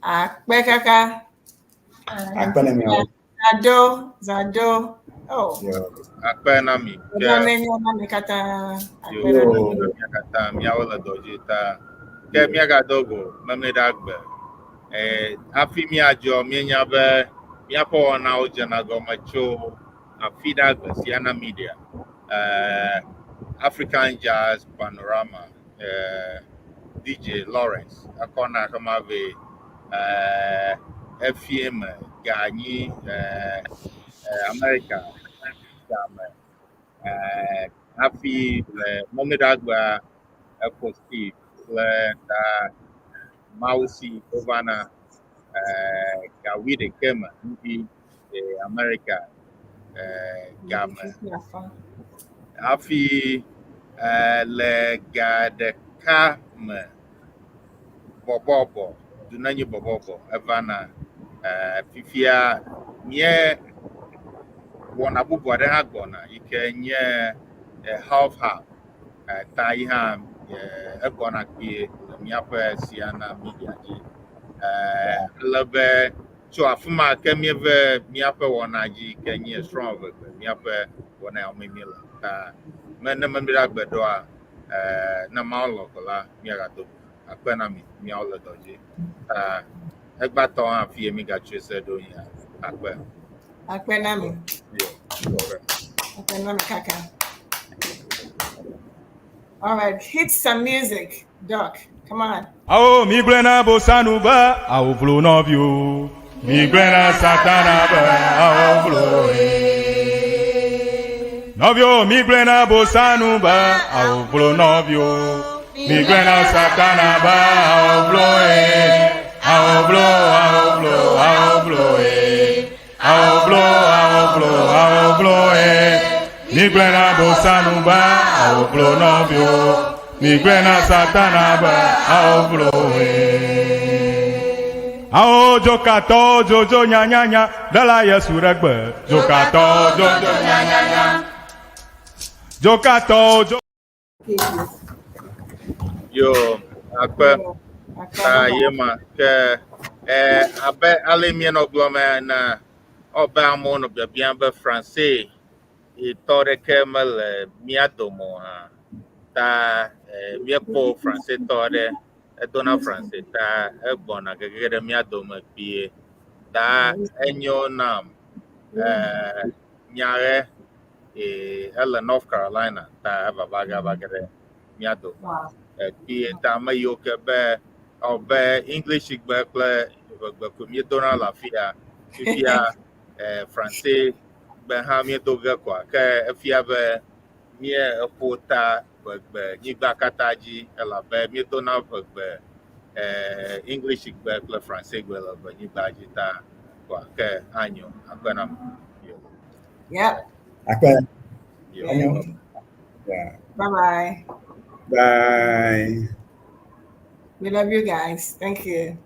Akpe kaka. Akpe na mi o. Zado, Zado. Oh. Yo. Akpe na mi. Ke na mi kata. Yo, Akpe na mi. Miakata, miawo le dɔ dzi ta. Ke miagado go, memle ɖe agbe. Hafi míadzɔ, míenya be míaƒe wɔnawo dzena gɔme tso afi ɖe agbe Siana Media. African Jazz Panorama, DJ Lawrence, ekɔna xema vɛ. Efie me ganyi, America game. Hafi le memle ɖe agbea, eƒo Steve kple ta Mawusi wovana ga 11 me ŋdi le America game. Hafi le ga 1 me bɔbɔbɔ, dunenyi bɔbɔbɔ evana. Fifia mie wɔna bubu aɖe hã gbɔna yi ke nye half half. Ta yi hã egbɔna kpuie le míaƒe Siana Media dzi. Ale be tso afi ma ke míeve míaƒe wɔna dzi ke nye srɔ̃ vegbe míaƒe wɔna yawo me míele. Ta me ne memli ɖe agbe ɖoa, ne Mawu lɔ̃ ko la, míagado go. Akpe na mi, míawo le dɔ dzi. Ta egbatɔ hã fi ye mígatsoe se ɖo yia. Akpe. Akpe na mi. Yo, akpe. Akpe na mi kaka. All right, hit some music, Doc. Come on. Awo migblẽ na bosanu be awo vlo nɔviwo. Migblẽ na satana be awo vlo ye. Nɔviwo migblẽ na bosanu be awo vlo nɔviwo. Migblẽ na satana be awo vlo ye. Awo vlo, awo vlo, awo vlo ye. Awo vlo, awo vlo, awo vlo ye. Migblẽ na bosanu be awo vlo nɔviwo. Migblẽ na satana be awo vlo ye. Awo dzokatɔ dzodzo nyanyanya ɖela Yesu ɖe gbe. Dzokatɔ dzodzo nyanyanya. Dzokatɔ dzo. Yo, akpe. Ta ye ma ke abe ale míenɔ gblɔm ene, ɔbe amewo nɔ biabiam be Français tɔ ɖeke mele mía dome o hã. Ta eh, míekpɔ Fransetɔ aɖe, edona Franse ta egbɔna gege ɖe mía dome kpuie. Ta enyo nam. Eh, nya ɖe eh, ele North Carolina ta evava ge ava ge ɖe mía dome. Wow. Eh, kpuie ta ame yiwo ke be ɔ be English gbe kple ʋegbe ko míedona le afia. Fifia eh, Franse gbe hã míedo ge koa ke efia be mía eƒo ta ʋegbe nyigba katã dzi elabe míedona ʋegbe eh, English gbe kple Franse gbe le ʋe nyigba dzi ta koa ke anyo akpe na mi. Yo, Yep. Akpe. yo. Enyo. Yeah. Bye bye. Bye. We love you guys. Thank you.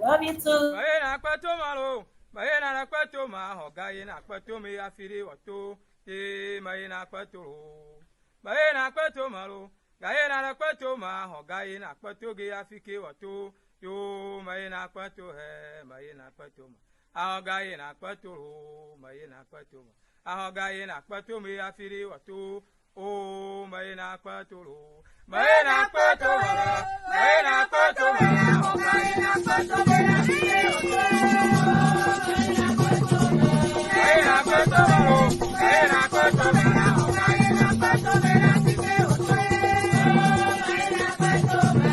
Love you too. Maye na kpeto ma lo, maye na kpeto ma hɔ ye na kpeto mi afi ɖe wɔto, ye maye na kpeto lo. Maye na kpeto ma lo, gaye na kpeto ma hɔ ga ye na kpeto ge afi ke wɔto, yo maye na kpeto he, maye na kpeto ma. Ahɔ ga ye na kpeto lo, maye na kpeto ma. Ahɔ ga ye na kpeto mi afi ɖe wɔto, o maye na kpeto lo. Maye na kpeto ma la, maye na kpeto ma la, hɔ ga ye na kpeto mi afi ɖe wɔto. Maye na kpeto ma lo, maye na kpeto ma la, hɔ ga ye na kpeto mi afi ɖe wɔto. Maye na kpeto ma la,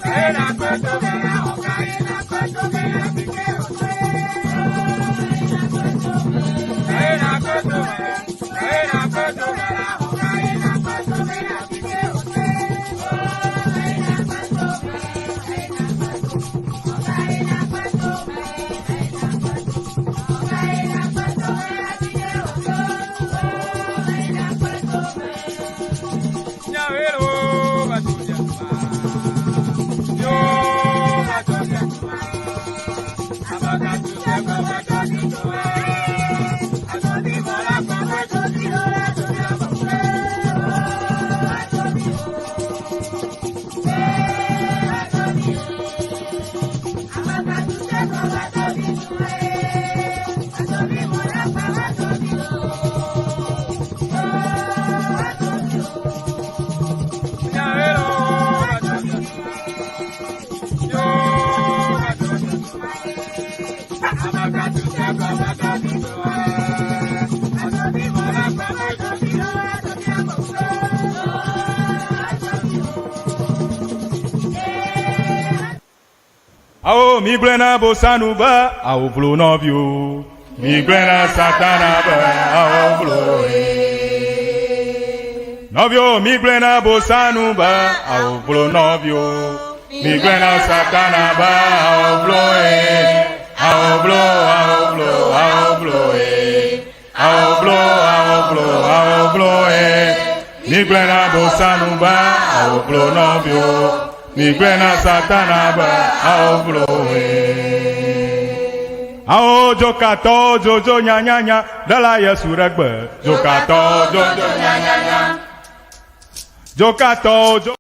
maye na kpeto ma la, hɔ ga ye na kpeto mi afi ɖe wɔto. Maye na kpeto ma la, maye na kpeto ma la, hɔ ga ye na kpeto mi afi ɖe wɔto. Nyawelo batoja ma, yo batoja ma, abakatu seko batoji towe, atobi mola kwa batoji lola toja mwe, atobi abakatu seko batoji towe, atobi mola kwa batoji Nyawelo batoja yo batoja abakatu seko batoji towe, atobi mola kwa batoji lola toja mwe. Awo migblẽ na bosanu be awo vlo nɔviwo. Migblẽ na satana be awo vlo ye. Nɔviwo migblẽ na bosanu be awo vlo nɔviwo. Migblẽ na satana be awo vlo ye. Awo vlo awo vlo awo vlo ye. Awo vlo awo vlo awo vlo ye. Migblẽ na bosanu be awo vlo nɔviwo. Migblẽ na satana be awo vlo ye. Awo dzokatɔwo dzodzo nyanyanya ɖela Yesu ɖe gbe. Dzokatɔwo dzodzo nyanyanya. Dzokatɔwo dzo.